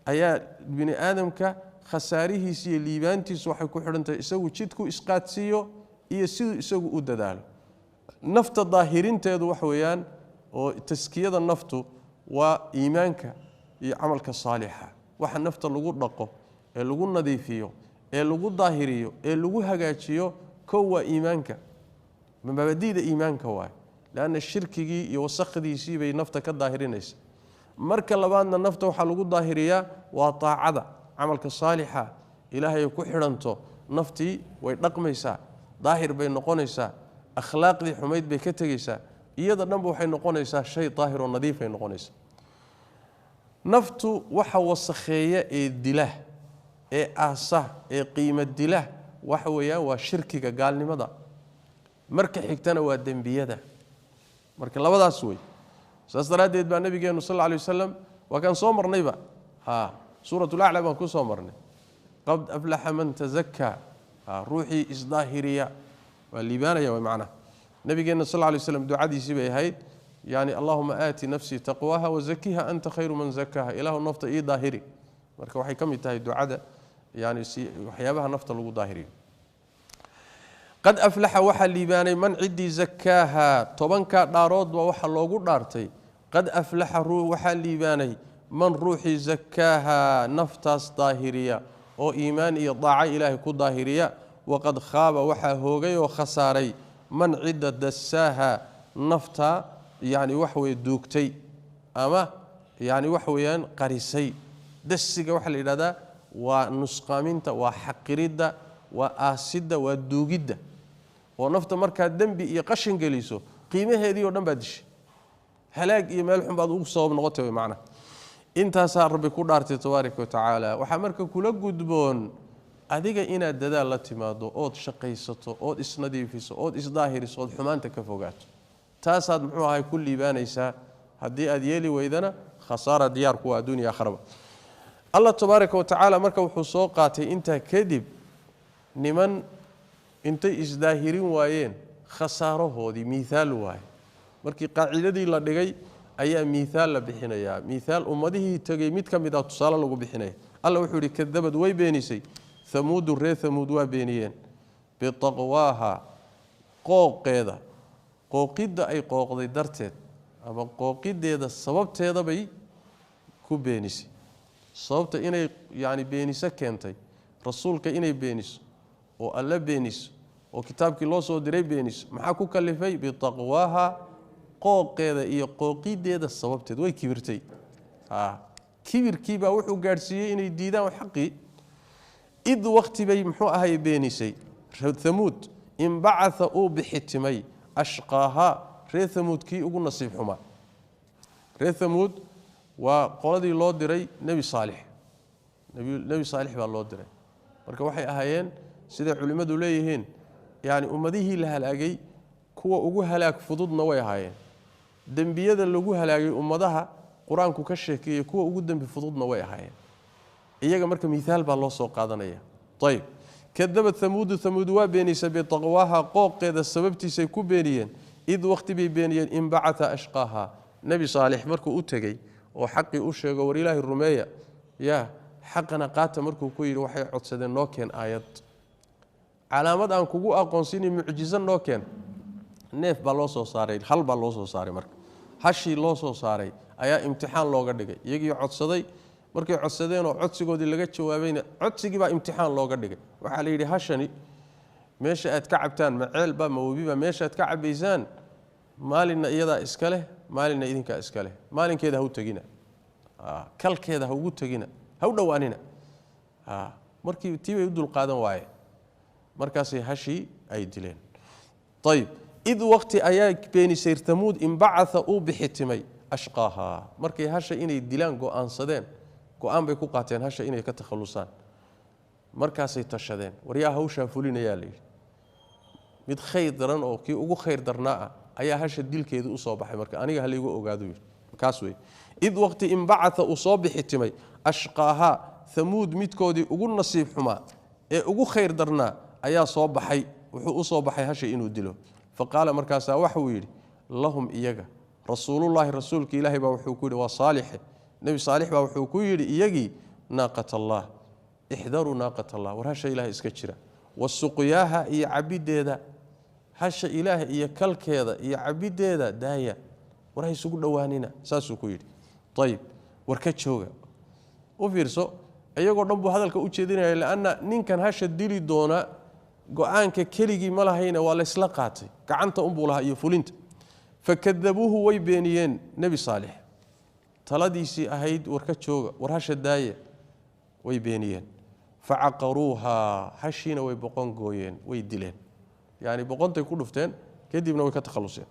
ayaa bini aadamka khasaarihiisa iyo liibaantiisu waxay ku xidhan tahay isagu jidku isqaadsiiyo iyo siduu isagu u dadaalo. Nafta daahirinteedu waxa weeyaan oo taskiyada naftu waa iimaanka iyo camalka saalixa. Waxa nafta lagu dhaqo ee lagu nadiifiyo ee lagu daahiriyo ee lagu hagaajiyo, kow waa iimaanka, mabaadi'da iimaanka waay, leanna shirkigii iyo wasakhdiisii bay nafta ka daahirinaysa. Marka labaadna nafta waxaa lagu daahiriyaa waa taacada, camalka saalixa, ilaahay ku xidhanto. Naftii way dhaqmaysaa, daahir bay noqonaysaa, akhlaaqdii xumayd bay ka tegaysaa, iyada dhanba waxay noqonaysaa shay daahir oo nadiifay noqonaysaa. Naftu waxa wasakheeya ee dila ee aasa ee qiimo dila waxa weeyaan waa shirkiga, gaalnimada. Marka xigtana waa dembiyada. Marka labadaas wey. Saas daraaddeed baa nabigeenu sal alla alay wasalam waa kaan soo marnayba, ha, suuratul aclaa baan ku soo marnay, qad aflaxa man tazakaa, ruuxii isdaahiriya waa liibaanaya. Way macnaha nabigeenna sal alla alay waslam ducadiisii bay ahayd, yani allahuma aati nafsii taqwaha wazakiha anta khayru man zakaha, ilaahu nafta ii daahiri. Marka waxay ka mid tahay ducada, yani si waxyaabaha nafta lagu daahiriyo. Qad aflaxa waxaa liibaanay man ciddii zakaaha. 10-kaa dhaaroodba waxa loogu dhaartay qad aflaxa waxaa liibaanay man ruuxii zakaaha naftaas daahiriya oo iimaan iyo daaco ilaahay ku daahiriya. Waqad khaaba waxaa hoogay oo khasaaray man cidda dasaaha nafta, yani wax weye duugtay ama yani wax weeyaan qarisay. Dasiga waxaa la yidhahdaa waa nusqaaminta, waa xaqiridda, waa aasidda, waa duugidda. Oo nafta markaad dembi iyo qashin geliso, qiimaheedii oo dhan baad dishay, halaag iyo meel xun baad ugu sabab noqotay. Way macnaha intaasaa Rabbi ku dhaartay tabaaraka wa tacaala. Waxaa marka kula gudboon adiga inaad dadaal la timaado, ood shaqaysato, ood isnadiifiso, ood isdaahiriso, ood xumaanta ka fogaato. Taasaad muxuu ahay ku liibaanaysaa. Haddii aad yeeli weydana, khasaara diyaar kuwa adduuniya akhraba. Allah tabaaraka wa tacaala marka wuxuu soo qaatay intaa kadib niman intay isdaahirin waayeen khasaarahoodii. Miithaal waaye. Markii qaacidadii la dhigay ayaa miithaal la bixinayaa, miithaal ummadihii tegey mid ka mid ah tusaale lagu bixinaya. Alla wuxuu yidhi: kadabad way beenisay Hamuudu, reer Hamuud waa beeniyeen, bitaqwaaha, qooqeeda, qooqidda ay qooqday darteed ama qooqideeda sababteeda bay ku beenisay. Sababta inay yani beeniso keentay, rasuulka inay beeniso oo Alle beeniso oo kitaabkii loo soo diray beeniso, maxaa ku kalifay? Bitaqwaaha, qooqeeda iyo qooqideeda sababteed. Way kibirtay, kibirkiibaa wuxuu gaadhsiiyey inay diidaan xaqii. Id waqti bay muxuu ahay beenisay Hamuud, inbacatha uu bixitimay, ashqaahaa, reer Hamuud kii ugu nasiib xumaa. Reer Hamuud waa qoladii loo diray Nebi Saalix. Nebi Saalix baa loo diray. Marka waxay ahaayeen, siday culimmadu leeyihiin, yani ummadihii la halaagay kuwa ugu halaag fududna way ahaayeen, dembiyada lagu halaagay ummadaha Qur-aanku ka sheekeeyey kuwa ugu dembi fududna way ahaayeen iyaga. Marka miaal baa loo soo qaadanaya. Ayb, kadabad Hamuudu, Hamuud waa beenisay, bitaqwaaha, qooqeeda sababtiisay ku beeniyeen. Id waqti bay beeniyeen inbacata ashqaaha, Nebi Saalix markuu u tegey oo xaqii u sheego, war Ilaahay rumeeya, yaa xaqana qaata markuu ku yidhi, waxay codsadeen: noo keen aayad, calaamad aan kugu aqoonsini, mucjizo noo keen. Neef baa loo soo saaray, hal baa loo soo saaray. Marka hashii loo soo saaray ayaa imtixaan looga dhigay. Iyagii codsaday, markay codsadeen oo codsigoodii laga jawaabayna, codsigii baa imtixaan looga dhigay. Waxaa la yidhi: hashani meesha aad ka cabtaan, ma ceelba ma webiba, meesha aad ka cabaysaan, maalinna iyadaa iska leh, maalinna idinkaa iska leh. Maalinkeeda ha u tegina, kalkeeda ha ugu tegina, ha u dhowaanina. Markii tii bay u dulqaadan waaye, markaasay hashii ay dileen. Ayib, id waqti ayaa beenisay Tamuud inbacaa uu bixitimay ashqaaha. Markay hasha inay dilaan go'aansadeen, go-aan bay ku qaateen hasha inay ka takhalusaan. Markaasay tashadeen, waryaa hawshaa fulinayaa layidhi. Mid khayr daran oo kii ugu khayr darnaa ah ayaa hasha dilkeedu usoo baxay. Marka aniga halaygu ogaado yidhi, kaas wey. Id waqti inbacaa uu soo bixitimay ashqaaha, Hamuud midkoodii ugu nasiib xumaa ee ugu khayr darnaa ayaa soo baxay. Wuxuu u soo baxay hasha inuu dilo. Faqaala, markaasaa waxauu yidhi, lahum iyaga, rasuulullaahi, rasuulka Ilaahay baa wuxuu ku yidhi, waa Saalixe, Nebi Saalix baa wuxuu ku yidhi iyagii: naaqat Allah, ixdaruu naaqat Allah, war hasha Ilahay iska jira, wasuqyaaha, iyo cabiddeeda. Hasha Ilaah iyo kalkeeda iyo cabiddeeda daaya, war ha isugu dhowaanina, saasuu ku yidhi. Ayib, war ka jooga. U fiirso, iyagoo dhan buu hadalka u jeedinaya, lanna ninkan hasha dili doona go-aanka keligii ma lahayna, waa laysla qaatay, gacanta unbuu lahaa iyo fulinta. Fakadabuuhu, way beeniyeen Nebi Saalix taladiisii ahayd, war ka jooga, war hasha daaya, way beeniyeen. Facaqaruuha, hashiina way boqon gooyeen, way dileen, yani boqontay ku dhufteen, kadibna way ka takhaluseen.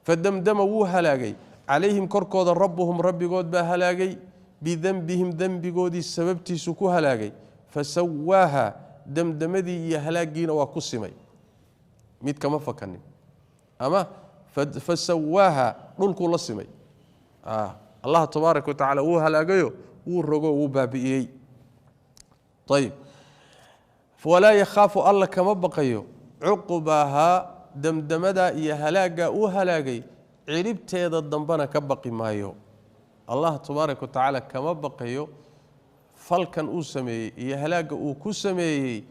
Fadamdama, wuu halaagay, calayhim korkooda, rabbuhum rabbigood baa halaagay, bidenbihim dembigoodii sababtiisu ku halaagay. Fasawaaha, damdamadii iyo halaagiina waa ku simay, mid kama fakanin. Ama fasawaaha, dhulkuu la simay. Allah tabaaraka wa tacala wuu halaagayo, wuu rogo, wuu baabi'iyey. Ayib, walaa yakhaafu, alla kama baqayo, cuqbaahaa, damdamadaa iyo halaaggaa uu halaagay ciribteeda dambena ka baqi maayo. Allah tabaaraka wa tacaala kama baqayo falkan uu sameeyey iyo halaagga uu ku sameeyey.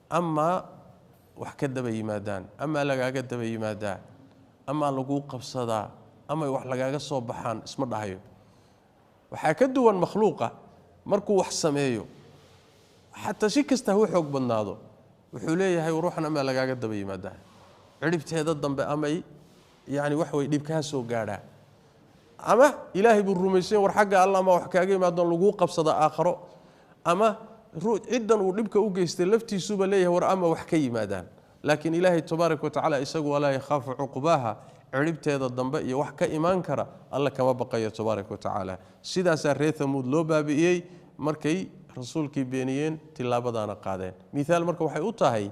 Amaa wax ka daba yimaadaan, amaa lagaaga daba yimaadaa, amaa laguu qabsadaa, ama wax lagaaga soo baxaan, isma dhahayo. Waxaa ka duwan makhluuqa, markuu wax sameeyo, xataa si kasta ha u xoog badnaado, wuxuu leeyahay ruuxan amaa lagaaga daba yimaadaa, ciribteeda dambe amay yani wax way dhib kaa soo gaadhaa. Ama ilaahay buu rumaysan, war xagga alla ama wax kaaga yimaadon laguu qabsada aakharo, ama ciddan uu dhibka u geystay laftiisuba leeyahay war ama wax ka yimaadaan. Laakiin ilaahay tabaaraka wa tacaala isagu walaa yakhaafu cuqbaaha, ciribteeda dambe iyo wax ka imaan kara alla kama baqayo tabaaraka wa tacaala. Sidaasaa reer Thamuud loo baabi'iyey markay rasuulkii beeniyeen, tilaabadaana qaadeen. Mithaal marka waxay u tahay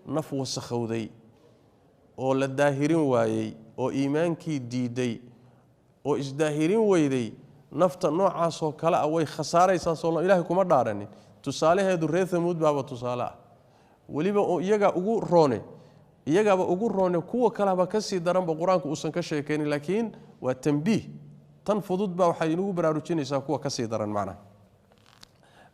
naf wasakhowday oo la daahirin waayey oo iimaankii diiday oo isdaahirin weyday. Nafta noocaasoo kale ah way khasaaraysaa, soo ilaahay kuma dhaaranin? Tusaalaheedu reer Thamuud baaba tusaale ah. Weliba iyagaa ugu roone, iyagaaba ugu roone, kuwa kaleba ka sii daranba qur-aanku uusan ka sheekaynin, laakiin waa tambiih. Tan fudud baa waxay inagu baraarujinaysaa kuwa ka sii daran. Macnaha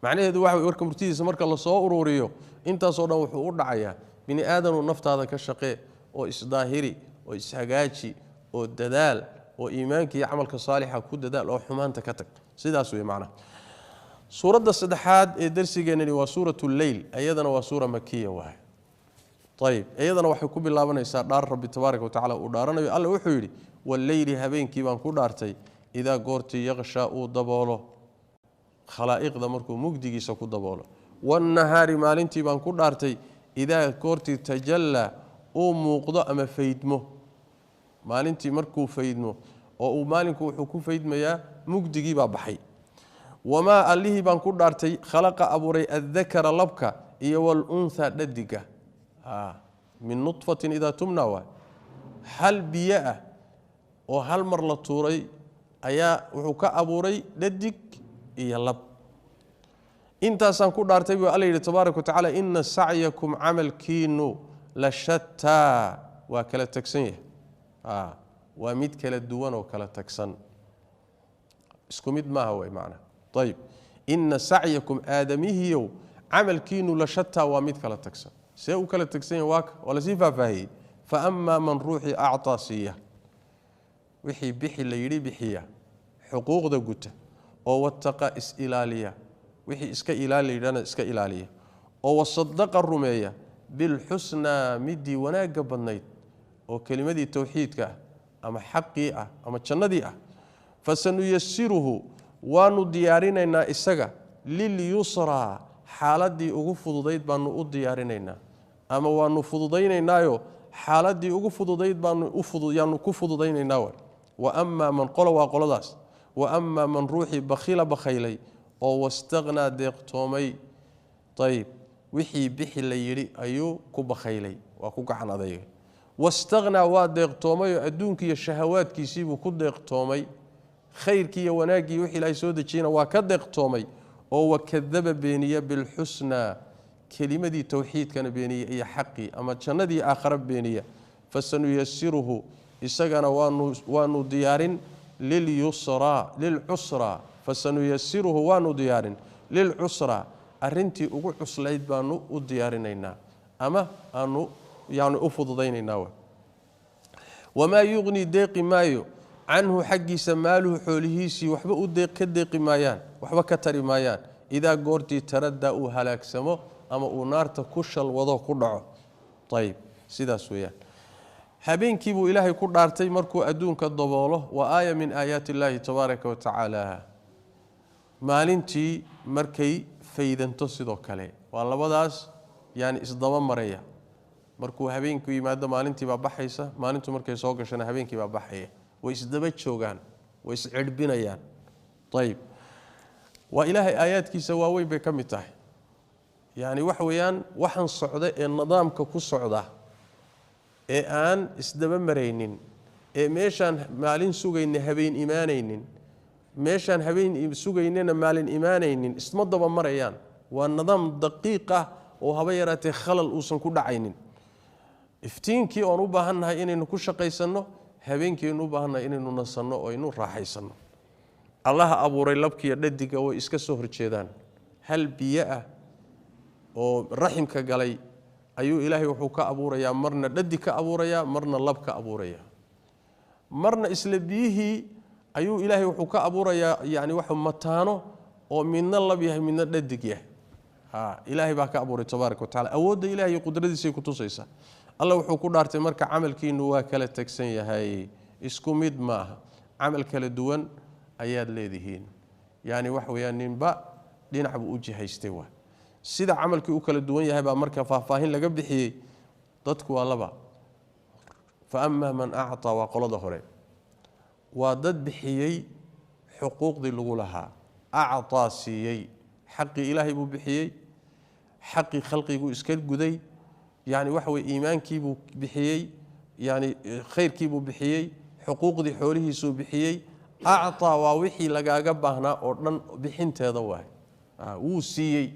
macnaheedu waxa warka murtidiisa marka lasoo ururiyo, intaasoo dhan wuxuu u dhacayaa: bini aadanuu, naftaada ka shaqee oo isdaahiri oo ishagaaji oo dadaal oo iimaanka iyo camalka saalixa ku dadaal oo xumaanta ka tag. Sidaas wey macnaha. Suuradda saddexaad ee darsigeennani waa suurat lleyl. Iyadana waa suura makiya waay. Ayib, iyadana waxay ku bilaabanaysaa dhaar Rabbi tabaaraka wa tacala uu dhaaranayo. Alla wuxuu yidhi: walleyli, habeenkii baan ku dhaartay, idaa goortii yaqshaa, uu daboolo khalaa'iqda, markuu mugdigiisa ku daboolo. Wannahaari, maalintii baan ku dhaartay, idaa goortii tajallaa, uu muuqdo ama faydmo. Maalintii markuu faydmo oo uu maalinku wuxuu ku faydmayaa mugdigii baa baxay. Wamaa, allihii baan ku dhaartay, khalaqa abuuray, addakara labka iyo walunthaa dhadiga, min nudfatin idaa tumna. Waay hal biyo ah oo hal mar la tuuray ayaa wuxuu ka abuuray dhadig iyo lab. Intaasaan ku dhaartay, buu Alla yidhi tabaaraka wa tacala. Ina sacyakum, camalkiinu, la shataa, waa kala tagsan yahay, waa mid kala duwan oo kala tagsan, isku mid maaha wey macnaha. Ayib, ina sacyakum, aadamihiyow camalkiinu, la shataa, waa mid kala tagsan. See u kala tagsan yahay? Waaka waa lasii faahfaahiyey. Fa amaa man, ruuxii, acطaa siiya wixii bixi la yidhi, bixiya, xuquuqda guta, oo wattaqa, is-ilaaliya, wixii iska ilaali yidhana iska ilaaliya, oo wasadaqa, rumeeya, bilxusnaa, midii wanaagga badnayd oo kelimadii towxiidka ah ama xaqii ah ama jannadii ah, fasanuyasiruhu, waanu diyaarinaynaa isaga, lilyusraa, xaaladii ugu fududayd baanu u diyaarinaynaa ama waanu fududaynaynaayo xaaladii ugu fududayd baanu yaanu ku fududaynaynaa wa. Wa amaa man, qola waa qoladaas. Wa amaa man, ruuxii, bakhila, bakhaylay, oo wastaqnaa, deeqtoomay. Ayib, wixii bixi la yidhi ayuu ku bakhaylay, waa ku gacan adeygay. Wastaqnaa, waa deeqtoomayoo adduunkiiyo shahawaadkiisiibuu ku deeqtoomay, khayrkii iyo wanaaggii wixii Ilaahay soo dejiyeyna waa ka deeqtoomay, oo wakadaba, beeniya, bilxusnaa, kelimadii towxiidkana beeniya iyo xaqii ama jannadii aakhara beeniya, fasanuyasiruhu, isagana waanu diyaarin, lilyusraa, lilcusraa. Fasanuyasiruhu, waanu diyaarin, lilcusraa, arrintii ugu cuslayd baanu u diyaarinaynaa ama aanu yani u fududaynaynaa. Wamaa yuqnii, deeqi maayo, canhu xaggiisa, maaluhu xoolihiisii waxba u ka deeqi maayaan, waxba ka tari maayaan, idaa goortii taradaa, uu halaagsamo ama uu naarta ku shalwado, ku dhaco. Ayib, sidaas weeyaan. Habeenkii buu Ilaahay ku dhaartay markuu adduunka daboolo. Waa aaya min aayaati illaahi tabaaraka wa tacaala. Maalintii markay faydanto sidoo kale. Waa labadaas yani isdaba maraya. Markuu habeenku yimaado maalintii baa baxaysa, maalintu markay soo gashana habeenkii baa baxaya. Way isdaba joogaan, way iscidhbinayaan. Ayib, waa ilaahay aayaadkiisa waaweyn bay ka mid tahay. Yani waxa weeyaan waxaan socda ee nidaamka ku socda ee aan isdaba maraynin, ee meeshaan maalin sugayna habeen imaanaynin, meeshaan habeen sugaynana maalin imaanaynin, isma daba marayaan. Waa nidaam daqiiq ah oo haba yaraatee khalal uusan ku dhacaynin. Iftiinkii oon u baahannahay inaynu ku shaqaysanno, habeenkii aynu u baahannahay inaynu nasanno oo aynu raaxaysanno. Allaha abuuray labkiiyo dhadiga way iska soo horjeedaan. Hal biyo ah oo raximka galay ayuu ilaahay wuxuu ka abuurayaa, marna dhadig ka abuurayaa, marna lab ka abuurayaa. Marna isla biyihii ayuu ilaahay wuxuu ka abuurayaa yani wax mataano oo midna lab yahay midna dhadig yahay. Ilaahay baa ka abuuray tabaaraka wa tacaala. Awoodda ilaahay iyo qudradiisay ku tusaysaa. Alla wuxuu ku dhaartay marka camalkiinu waa kala tagsan yahay, isku mid ma aha, camal kala duwan ayaad leedihiin. Yani waxa weeyaan ninba dhinac buu u jihaystay. Waa sida camalkii u kala duwan yahay baa marka faahfaahin laga bixiyey. Dadku waa laba. Fa amaa man actaa, waa qolada hore, waa dad bixiyey xuquuqdii lagu lahaa. Actaa siiyey, xaqii ilaahay buu bixiyey, xaqii khalqiguu iska guday, yani waxa weye iimaankiibuu bixiyey, yani khayrkiibuu bixiyey, xuquuqdii xoolihiisuu bixiyey. Actaa waa wixii lagaaga baahnaa oo dhan bixinteeda waay, wuu siiyey.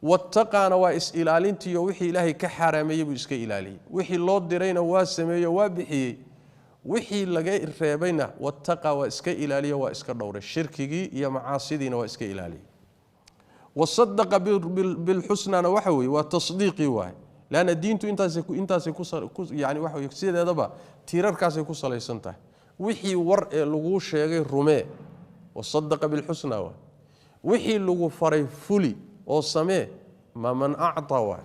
Wattaqaana waa is-ilaalintiiyo wixii ilaahay ka xaaraameeyey buu iska ilaaliyey, wixii loo dirayna waa sameeyo waa bixiyey, wixii laga reebayna wattaqa waa iska ilaaliyo, waa iska dhowray, shirkigii iyo macaasidiina waa iska ilaaliyey. Wasadaqa bilxusnana waxa weeye waa tasdiiqii waay, leanna diintu intaasay yani waxa weye sideedaba tiirarkaasay ku salaysan tahay. Wixii war ee laguu sheegay rumee, wasadaqa bilxusna waay. Wixii lagu faray fuli oo samee, ma man actaa waay.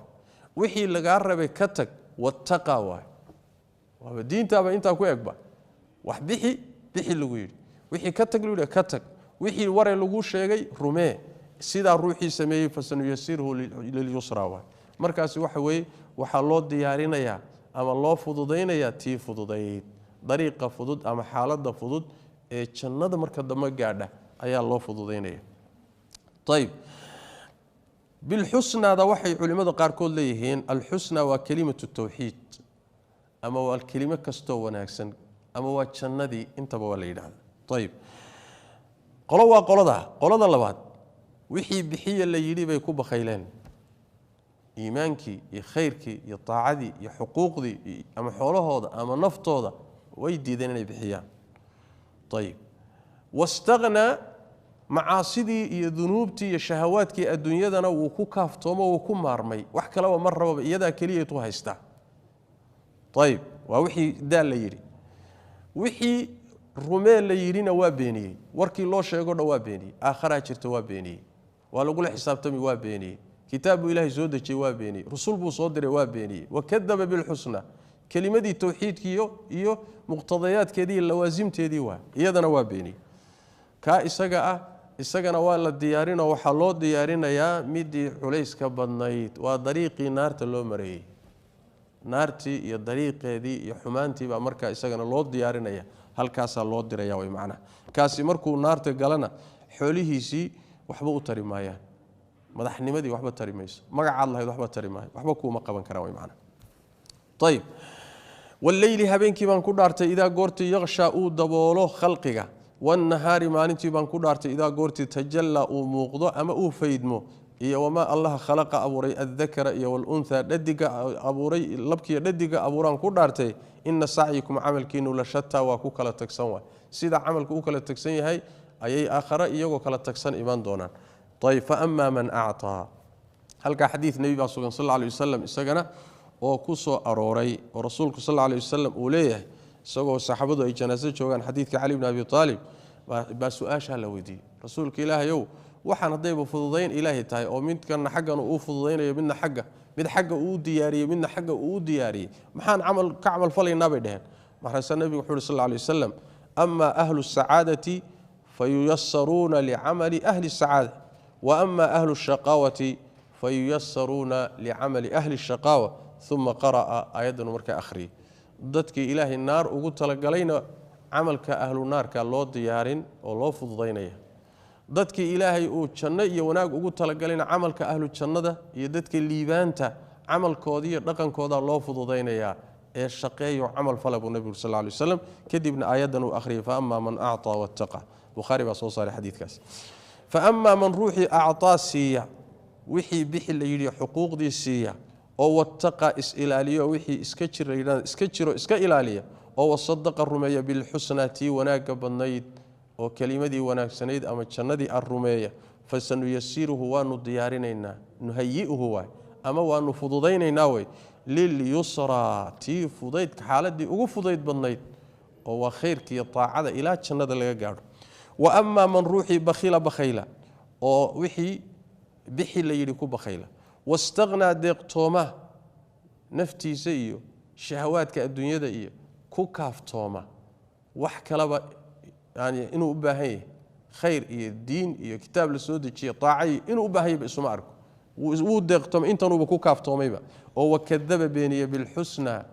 Wixii lagaa rabay ka tag, wattaqa waay. Waaba diintaaba intaa ku egba. Wax bixi bixi lagu yidhi, wixii ka tag lagu yidhi ka tag, wixii waree laguu sheegay rumee. Sidaa ruuxii sameeyey fasanuyasiruhu lilyusra waay. Markaasi waxa weeye waxaa loo diyaarinayaa ama loo fududaynayaa tii fududayd, dariiqa fudud ama xaaladda fudud ee jannada marka dambe gaadha ayaa loo fududaynaya. Ayib, bilxusnaada waxay culimmada qaarkood leeyihiin alxusna waa kelimatu tawxiid, ama waa kelimo kastoo wanaagsan, ama waa jannadii, intaba waa la yidhahda. Ayib, qolo waa qolada. Qolada labaad wixii bixiya la yidhi bay ku bakhayleen, iimaankii iyo khayrkii iyo taacadii iyo xuquuqdii ama xoolahooda ama naftooda way diideen inay bixiyaan. Ayib, wastaghnaa macaasidii iyo dunuubtii iyo shahawaadkii adduunyadana wuu ku kaaftoomo, wuu ku maarmay, wax kaleba mar rababa, iyadaa keliyatu haystaa. Ayib, waa wixii daal la yidhi. Wixii rumee la yidhina waa beeniyey, warkii loo sheego dhan waa beeniyey, aakharaa jirta waa beeniyey, waa lagula xisaabtami waa beeniyey, kitaab buu ilaahay soo dejiyey waa beeniyey, rusul buu soo diray waa beeniyey. Wakadaba bilxusna, kelimadii tawxiidkiiyo iyo muqtadayaadkeedii iyo lawaasimteedii waa iyadana waa beeniyey. Kaa isaga ah isagana waa la diyaarinoo waxaa loo diyaarinayaa midii culayska badnayd, waa dariiqii naarta loo mareeyey. Naartii iyo dariiqeedii iyo xumaantii baa markaa isagana loo diyaarinaya, halkaasaa loo diraya way macnaha. Kaasi markuu naarta galana xoolihiisii waxba u tari maayaan, madaxnimadii waxba tari mayso, magacaad lahayd waxba tari maayo, waxba kuuma qaban karaan way macnaha. Ayib, walleyli habeenkii baan ku dhaartay idaa goortii yaqshaa uu daboolo khalqiga, wannahaari maalintii baan ku dhaartay idaa goortii tajallaa uu muuqdo ama uu faydmo, iyo wamaa allaha khalaqa abuuray addakara iyo walunthaa dhadiga abuuray, labkiiyo dhadiga abuuraan ku dhaartay. Ina sacyikum camalkiinu la shataa, waa ku kala tagsan waay. Sida camalku u kala tagsan yahay ayay aakhare iyagoo kala tagsan imaan doonaan. Ayib, fa amaa man actaa, halkaa xadiid nebi baa sugan sal alla alay wasalam isagana oo ku soo arooray, oo rasuulku sal alla alay wasalam uu leeyahay isagoo saxaabadu ay janaaso joogaan, xadiidka cali bni abi aalib baa su-aashaa la weydiiyey. Rasuulka ilaahayow, waxaan haddayba fududayn ilaahay tahay oo midkana xaggan uu fududaynayo, midna xagga, mid xagga uu diyaariyey, midna xagga uu diyaariyey, maxaan camal ka camal falaynaa bay dheheen. Markaasaa nebigu wuxuu uhi sal alla alay wasalam, amaa ahlu sacaadati fayuyasaruuna licamali ahli sacaada, Wa ama ahlu shaqaawati fayuyasaruuna licamali ahli shaqaawa. Uma qara'a, aayaddanu markaa akhriyay. Dadkii Ilaahay naar ugu talagalayna camalka ahlu naarka loo diyaarin oo loo fududaynaya, dadkii Ilaahay uu janno iyo wanaag ugu talagalayna camalka ahlu jannada iyo dadka liibaanta camalkooda iyo dhaqankooda loo fududaynayaa. Ee shaqeeyo, camal fala, buu nebigu sal lay waslam. Kadibna aayaddan uu akhriyay: fa ama man acطaa wattaqa. Bukhaari baa soo saaray xadiidkaas. Fa amaa man, ruuxii, acطaa, siiya wixii bixi la yidhi, xuquuqdii siiya, oo wattaqa, is-ilaaliyo, wixii iska jir la yidhahdo iska jiro, iska ilaaliya, oo wasadaqa, rumeeya, bilxusnaa, tii wanaagga badnayd oo kelimadii wanaagsanayd ama jannadii a rumeeya, fasanuyasiruhu, waanu diyaarinaynaa, nuhayi'uhu waay ama waanu fududaynaynaa wey, lilyusraa, tii fudaydka, xaaladii ugu fudayd badnayd oo waa khayrka iyo taacada ilaa jannada laga gaadho. Wa amaa man, ruuxii, bakhila, bakhayla, oo wixii bixi la yidhi ku bakhayla, wastaqhnaa, deeqtooma, naftiisa iyo shahawaadka adduunyada iyo ku kaaftooma, wax kalaba yani inuu u baahan yahay khayr iyo diin iyo kitaab la soo dejiye, taaca iyo inuu u baahan yahayba isuma arko, wuu deeqtoomay, intanuuba ku kaaftoomayba, oo wakadaba, beeniya, bilxusnaa,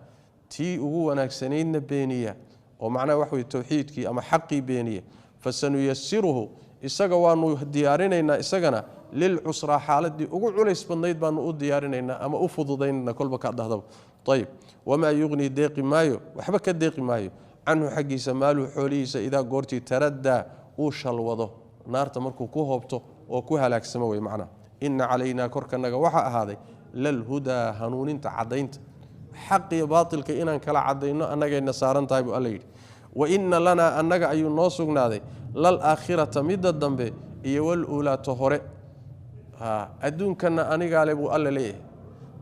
tii ugu wanaagsanaydna beeniya, oo macnaha wax weye towxiidkii ama xaqii beeniya, fasanuyasiruhu, isaga waanu diyaarinaynaa isagana, lilcusraa, xaaladii ugu culays badnayd baanu u diyaarinaynaa ama u fududaynayna, kolba ka dhahdaba. Ayib. Wamaa yugnii, deeqi maayo, waxba ka deeqi maayo, canhu, xaggiisa, maaluhu, xoolihiisa, idaa goortii taraddaa, uu shalwado, naarta markuu ku hoobto oo ku halaagsamo wey macnaha. Ina calaynaa, korkanaga waxaa ahaaday, lalhudaa, hanuuninta, caddaynta xaq iyo baatilka inaan kala cadayno annagayna saaran tahay, buu Alla yidhi. Wa ina lanaa, annaga ayuu noo sugnaaday, lalaakhirata, midda dambe, iyo waluulaa, ta hore. Adduunkanna anigaale, buu Alla leeyahay,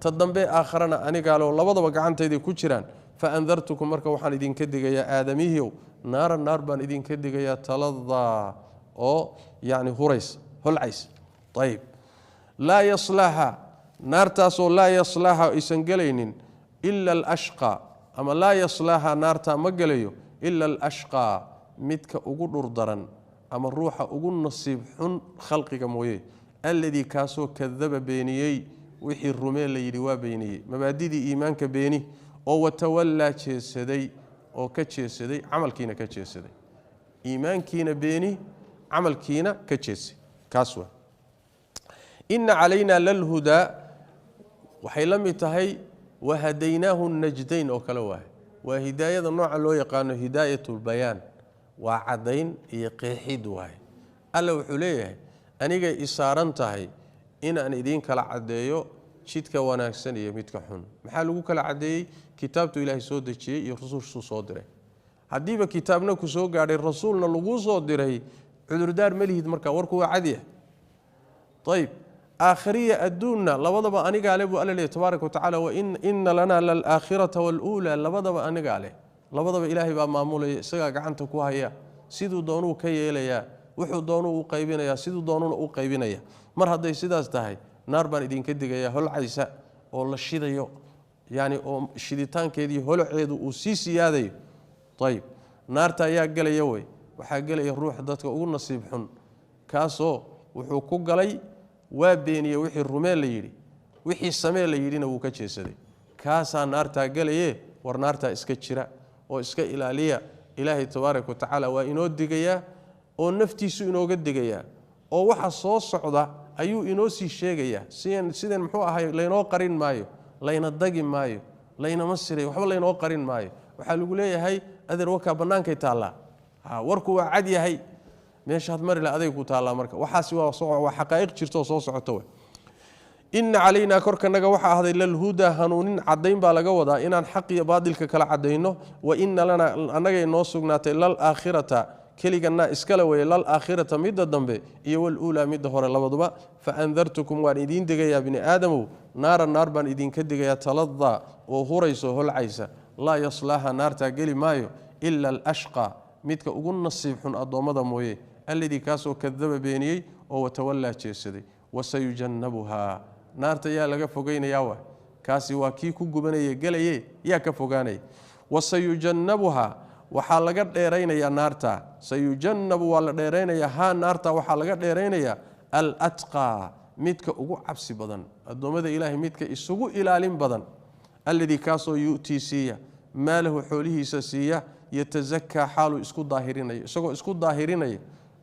ta dambe aakharana anigaale, oo labadaba gacantayday ku jiraan. Fa andartukum, marka waxaan idinka digayaa, aadamihiyow, naara, naar baan idinka digayaa, taladaa, oo yacni huraysa, holcaysa. Ayib. Laa yaslaaha, naartaasoo laa yaslaaha, aysan gelaynin, ila alashqaa, ama laa yaslaaha, naartaa ma gelayo, ila alashqaa, midka ugu dhur daran ama ruuxa ugu nasiib xun khalqiga mooye, alladii, kaasoo, kadaba, beeniyey, wixii rumee la yidhi waa beeniyey, mabaadidii iimaanka beeni, oo watawallaa, jeesaday, oo ka jeesaday camalkiina, ka jeesaday iimaankiina, beeni, camalkiina ka jeesay, kaas waa. Ina calaynaa lalhudaa waxay la mid tahay wahadaynaahu najdayn oo kale waaye. Waa hidaayada nooca loo yaqaano hidaayat lbayaan, waa caddayn iyo qeexid waaye. Alla wuxuu leeyahay: anigay isaaran tahay inaan idiin kala caddeeyo jidka wanaagsan iyo midka xun. Maxaa lagu kala caddeeyey? Kitaabtuu Ilaahay soo dejiyey iyo rusushuu soo diray. Haddiiba kitaabna ku soo gaadhay, rasuulna laguu soo diray, cudurdaar ma lihid. Markaa warku waa cadyahay. Ayib. Aakhiriya adduunna labadaba anigaa le, buu Alla leeyahy tabaaraka watacala. Waina lanaa lalaakhirata waluulaa, labadaba anigaa leh, labadaba Ilaahay baa maamulaya, isagaa gacanta ku haya, siduu doonuu ka yeelayaa, wuxuu doonuu u qaybinayaa, siduu doonuuna u qaybinaya. Mar hadday sidaas tahay, naar baan idinka digayaa holcaysa oo la shidayo, yani oo shiditaankeedii holaceedu uu sii siyaadayo. Ayib. Naarta ayaa gelaya wey? Waxaa gelaya ruuxa dadka ugu nasiib xun, kaasoo wuxuu ku galay waa beeniyey wixii rumee la yidhi, wixii samee la yidhina wuu ka jeesaday. Kaasaa naartaa gelaye. War naartaa iska jira oo iska ilaaliya. Ilaahay tabaaraka wa tacaala waa inoo digayaa oo naftiisu inooga digayaa, oo waxa soo socda ayuu inoo sii sheegayaa. Sideen muxuu ahay, laynoo qarin maayo, layna dagi maayo, laynama siray, waxba laynoo qarin maayo. Waxaa lagu leeyahay: adeer, warkaa bannaankay taallaa, warku waa cad yahay, meeshaad mari la aday ku taallaa. Marka waxaasi waa xaqaa'iq jirto oo soo socoto wey. Ina calaynaa, korkanaga waxaa ahday, lalhudaa, hanuunin, caddayn baa laga wadaa, inaan xaq iyo baadilka kala caddayno. Wa ina lanaa, annagay noo sugnaatay, lalaakhirata, keligannaa iskale weye, lalaakhirata, midda dambe, iyo waluulaa, midda hore, labaduba. Fa andartukum, waan idiin digayaa, bini aadamow, naara, naar baan idinka digayaa, taladaa, oo hurayso, holcaysa. Laa yaslaaha, naartaa geli maayo, ila alashqa, midka ugu nasiib xun addoommada mooye, alladii, kaasoo, kadaba, beeniyey, oo watawallaa, jeesaday. Wasayujannabuhaa, naarta yaa laga fogaynayaa? Wa kaasi waa kii ku gubanaya gelaye, yaa ka fogaanaya? Wasayujannabuhaa, waxaa laga dheeraynayaa naarta. Sayujannabu, waa la dheeraynayaa, haa, naarta waxaa laga dheeraynayaa. Alatqaa, midka ugu cabsi badan addoommada Ilaahay, midka isugu ilaalin badan, alladii kaasoo yu'tii siiya maalahu xoolihiisa siiya, yatasakaa xaaluu isku daahirinayo, isagoo isku daahirinaya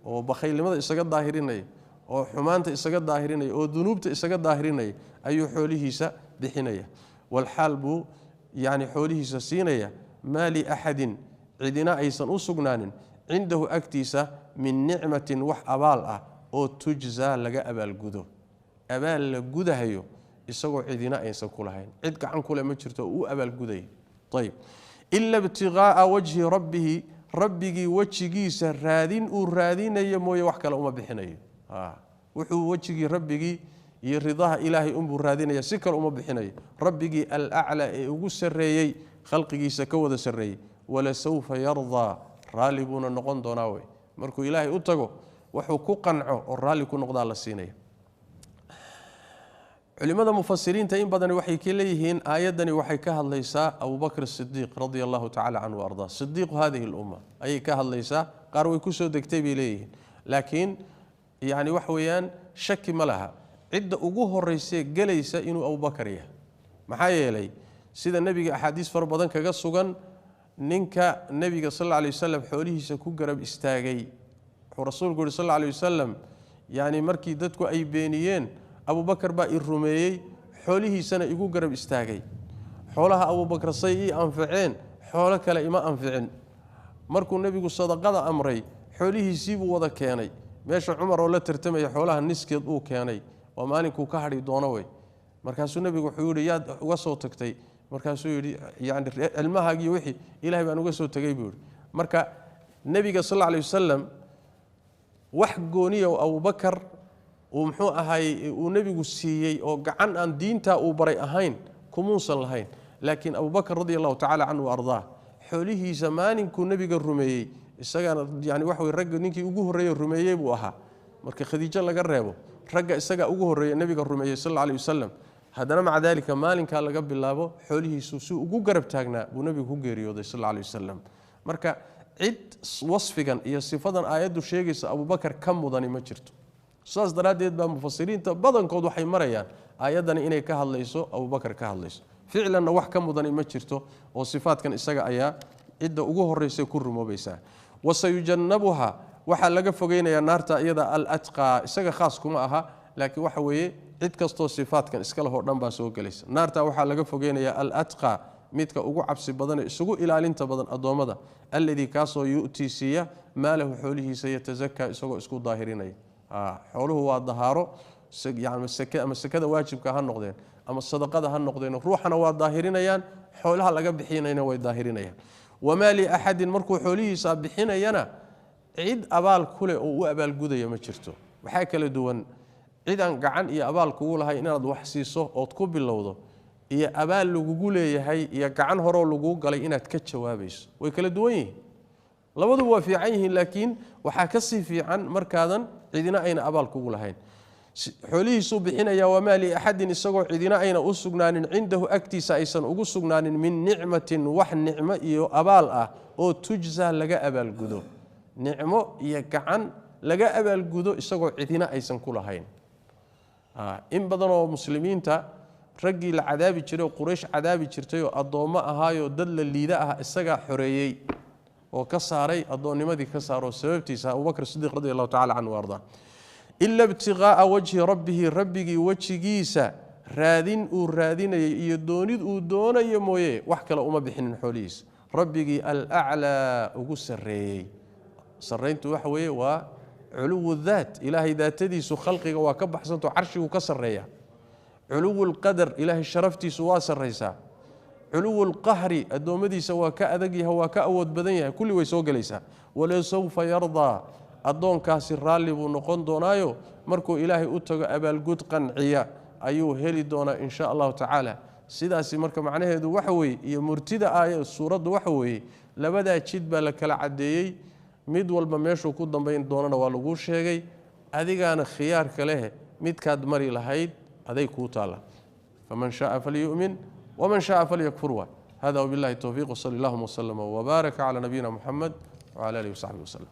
oo bakhaylnimada isaga daahirinaya oo xumaanta isaga daahirinaya oo dunuubta isaga daahirinaya ayuu xoolihiisa bixinaya. Walxaal buu yani xoolihiisa siinaya maa liaxadin, cidina aysan u sugnaanin, cindahu agtiisa, min nicmatin, wax abaal ah oo tujzaa laga abaalgudo, abaal la gudahayo isagoo cidina aysan ku lahayn, cid gacan kule ma jirto oo u abaalgudaya. Ayib, ila ibtiqaa'a wajhi rabbihi, rabbigii wejigiisa raadin uu raadinayo mooye wax kale uma bixinayo. Wuxuu wejigii rabbigii iyo ridaha Ilaahay unbuu raadinaya, si kale uma bixinayo. Rabbigii alaclaa ee ugu sarreeyey khalqigiisa ka wada sarreeyey. Walasawfa yardaa, raalli buuna noqon doonaa wey. Markuu Ilaahay u tago wuxuu ku qanco oo raalli ku noqdaa la siinaya. Culimada mufasiriinta in badani waxay ka leeyihiin aayaddani waxay ka hadlaysaa Abubakr Sidiiq radia allahu tacala canhu ardaa, sidiiqu hadihi lumma ayay ka hadlaysaa. Qaar way ku soo degtay bay leeyihiin, laakiin yani waxa weeyaan shaki ma laha cidda ugu horeysee gelaysa inuu Abubakar yahay. Maxaa yeelay sida nebiga axaadiis fara badan kaga sugan, ninka nebiga sal alla alay wasalam xoolihiisa ku garab istaagay, wuxuu rasuulku yihi sal alla alay wasalam, yani markii dadku ay beeniyeen, Abubakar baa i rumeeyey, xoolihiisana igu garab istaagay. Xoolaha Abubakar say ii anficeen xoolo kale ima anficin. Markuu nebigu sadaqada amray xoolihiisiibuu wada keenay. Meesha Cumar oo la tartamaya xoolaha niskeed uu keenay, waa maalinkuu ka hadhi doono wey. Markaasuu nebigu wuxuu yidhi yaad uga soo tagtay? Markaasuu yidhi yani ilmahaagiiyo wixii Ilahay baan uga soo tegay buu yidhi. Marka nebiga sal alla alay wasalam wax gooniya oo Abubakar uu muxuu ahaayey uu nebigu siiyey oo gacan aan diintaa uu baray ahayn kumuusan lahayn, laakiin Abubakar radia allahu tacala canhu wa ardaah xoolihiisa maalinkuu nebiga rumeeyey, isagana yani waxa wey ragga ninkii ugu horreeye rumeeyey buu ahaa. Marka Khadiijo laga reebo ragga isagaa ugu horreeye nebiga rumeeyey sal alla alay wasalam. Haddana maca daalika maalinkaa laga bilaabo xoolihiisu si ugu garab taagnaa buu nebigu ku geeriyooday sal alla alay wasalam. Marka cid wasfigan iyo sifadan aayaddu sheegaysa Abubakar ka mudani ma jirto. Sidaas daraaddeed baa mufasiriinta badankood waxay marayaan aayaddani inay ka hadlayso Abubakar ka hadlayso. Ficlanna wax ka mudani ma jirto oo sifaadkan isaga ayaa cidda ugu horreysay ku rumoobaysaa. Wasayujannabuha, waxaa laga fogeynayaa naarta iyada alatqaa, isaga khaas kuma aha, laakiin waxa weeye cid kastoo sifaadkan iska lehoo dhan baa soo gelaysa. Naarta waxaa laga fogeynayaa alatqaa, midka ugu cabsi badan ee isugu ilaalinta badan addoommada, alladii kaasoo yu'tii siiya maalahu xoolihiisa yatasakaa isagoo isku daahirinaya. Xooluhu waa dahaaro, ama sekada waajibka ha noqdeen ama sadaqada ha noqdeen, ruuxana waa daahirinayaan, xoolaha laga bixinayna way daahirinayaan. Wamaa liaxadin, markuu xoolihiisa bixinayana cid abaal kuleh oo u abaalgudaya ma jirto. Waxaa kala duwan cid aan gacan iyo abaal kugu lahay inaad wax siiso ood ku bilowdo, iyo abaal lagugu leeyahay iyo gacan horoo laguu galay inaad ka jawaabayso. Way kala duwan yihiin, labaduba waa fiican yihiin, laakiin waxaa ka sii fiican markaadan cidina ayna abaal kugu lahayn. Xoolihiisuu bixinaya wamaa liaxadin, isagoo cidina ayna u sugnaanin, cindahu agtiisa aysan ugu sugnaanin, min nicmatin, wax nicmo iyo abaal ah oo tujzaa laga abaalgudo, nicmo iyo gacan laga abaalgudo isagoo cidina aysan ku lahayn. In badanoo muslimiinta raggii la cadaabi jiray oo Quraysh cadaabi jirtay oo addoommo ahaayoo dad la liida ah isagaa xoreeyey oo ka saaray addoonnimadii ka saaroo sababtiisa Abubakr Sidiiq radi allahu tacala canhu ardaa. Ila ibtiqaa'a wajhi rabbihi, rabbigii wejigiisa raadin uu raadinayay iyo doonid uu doonayo mooye wax kale uma bixinin xoolihiisa. Rabbigii alaclaa ugu sarreeyey. Sarrayntu waxa weeye waa culuwu daat, Ilaahay daatadiisu khalqiga waa ka baxsanto, carshigu ka sarreeya. Culuwu lqadar, Ilaahay sharaftiisu waa sarraysaa. Culuwu lqahri, addoommadiisa waa ka adag yahay, waa ka awood badan yahay, kulli way soo gelaysaa. Walasawfa yardaa, addoonkaasi raalli buu noqon doonaayo markuu Ilaahay u tago abaalgud qanciya ayuu heli doonaa in sha allahu tacaala. Sidaasi marka macnaheedu waxa weeye iyo murtida aaya suuraddu waxa weeye labadaa jid baa la kala caddeeyey, mid walba meeshuu ku dambayn doonana waa laguu sheegay, adigaana khiyaarka leh midkaad mari lahayd aday kuu taalla. Faman shaaa falyu'min waman shaaa falyakfur. Waay hada wabillahi towfiiq, wsali allahuma waslama wbaaraka cala nabiyina Muxamed wcala alihi wasaxbihi waslem.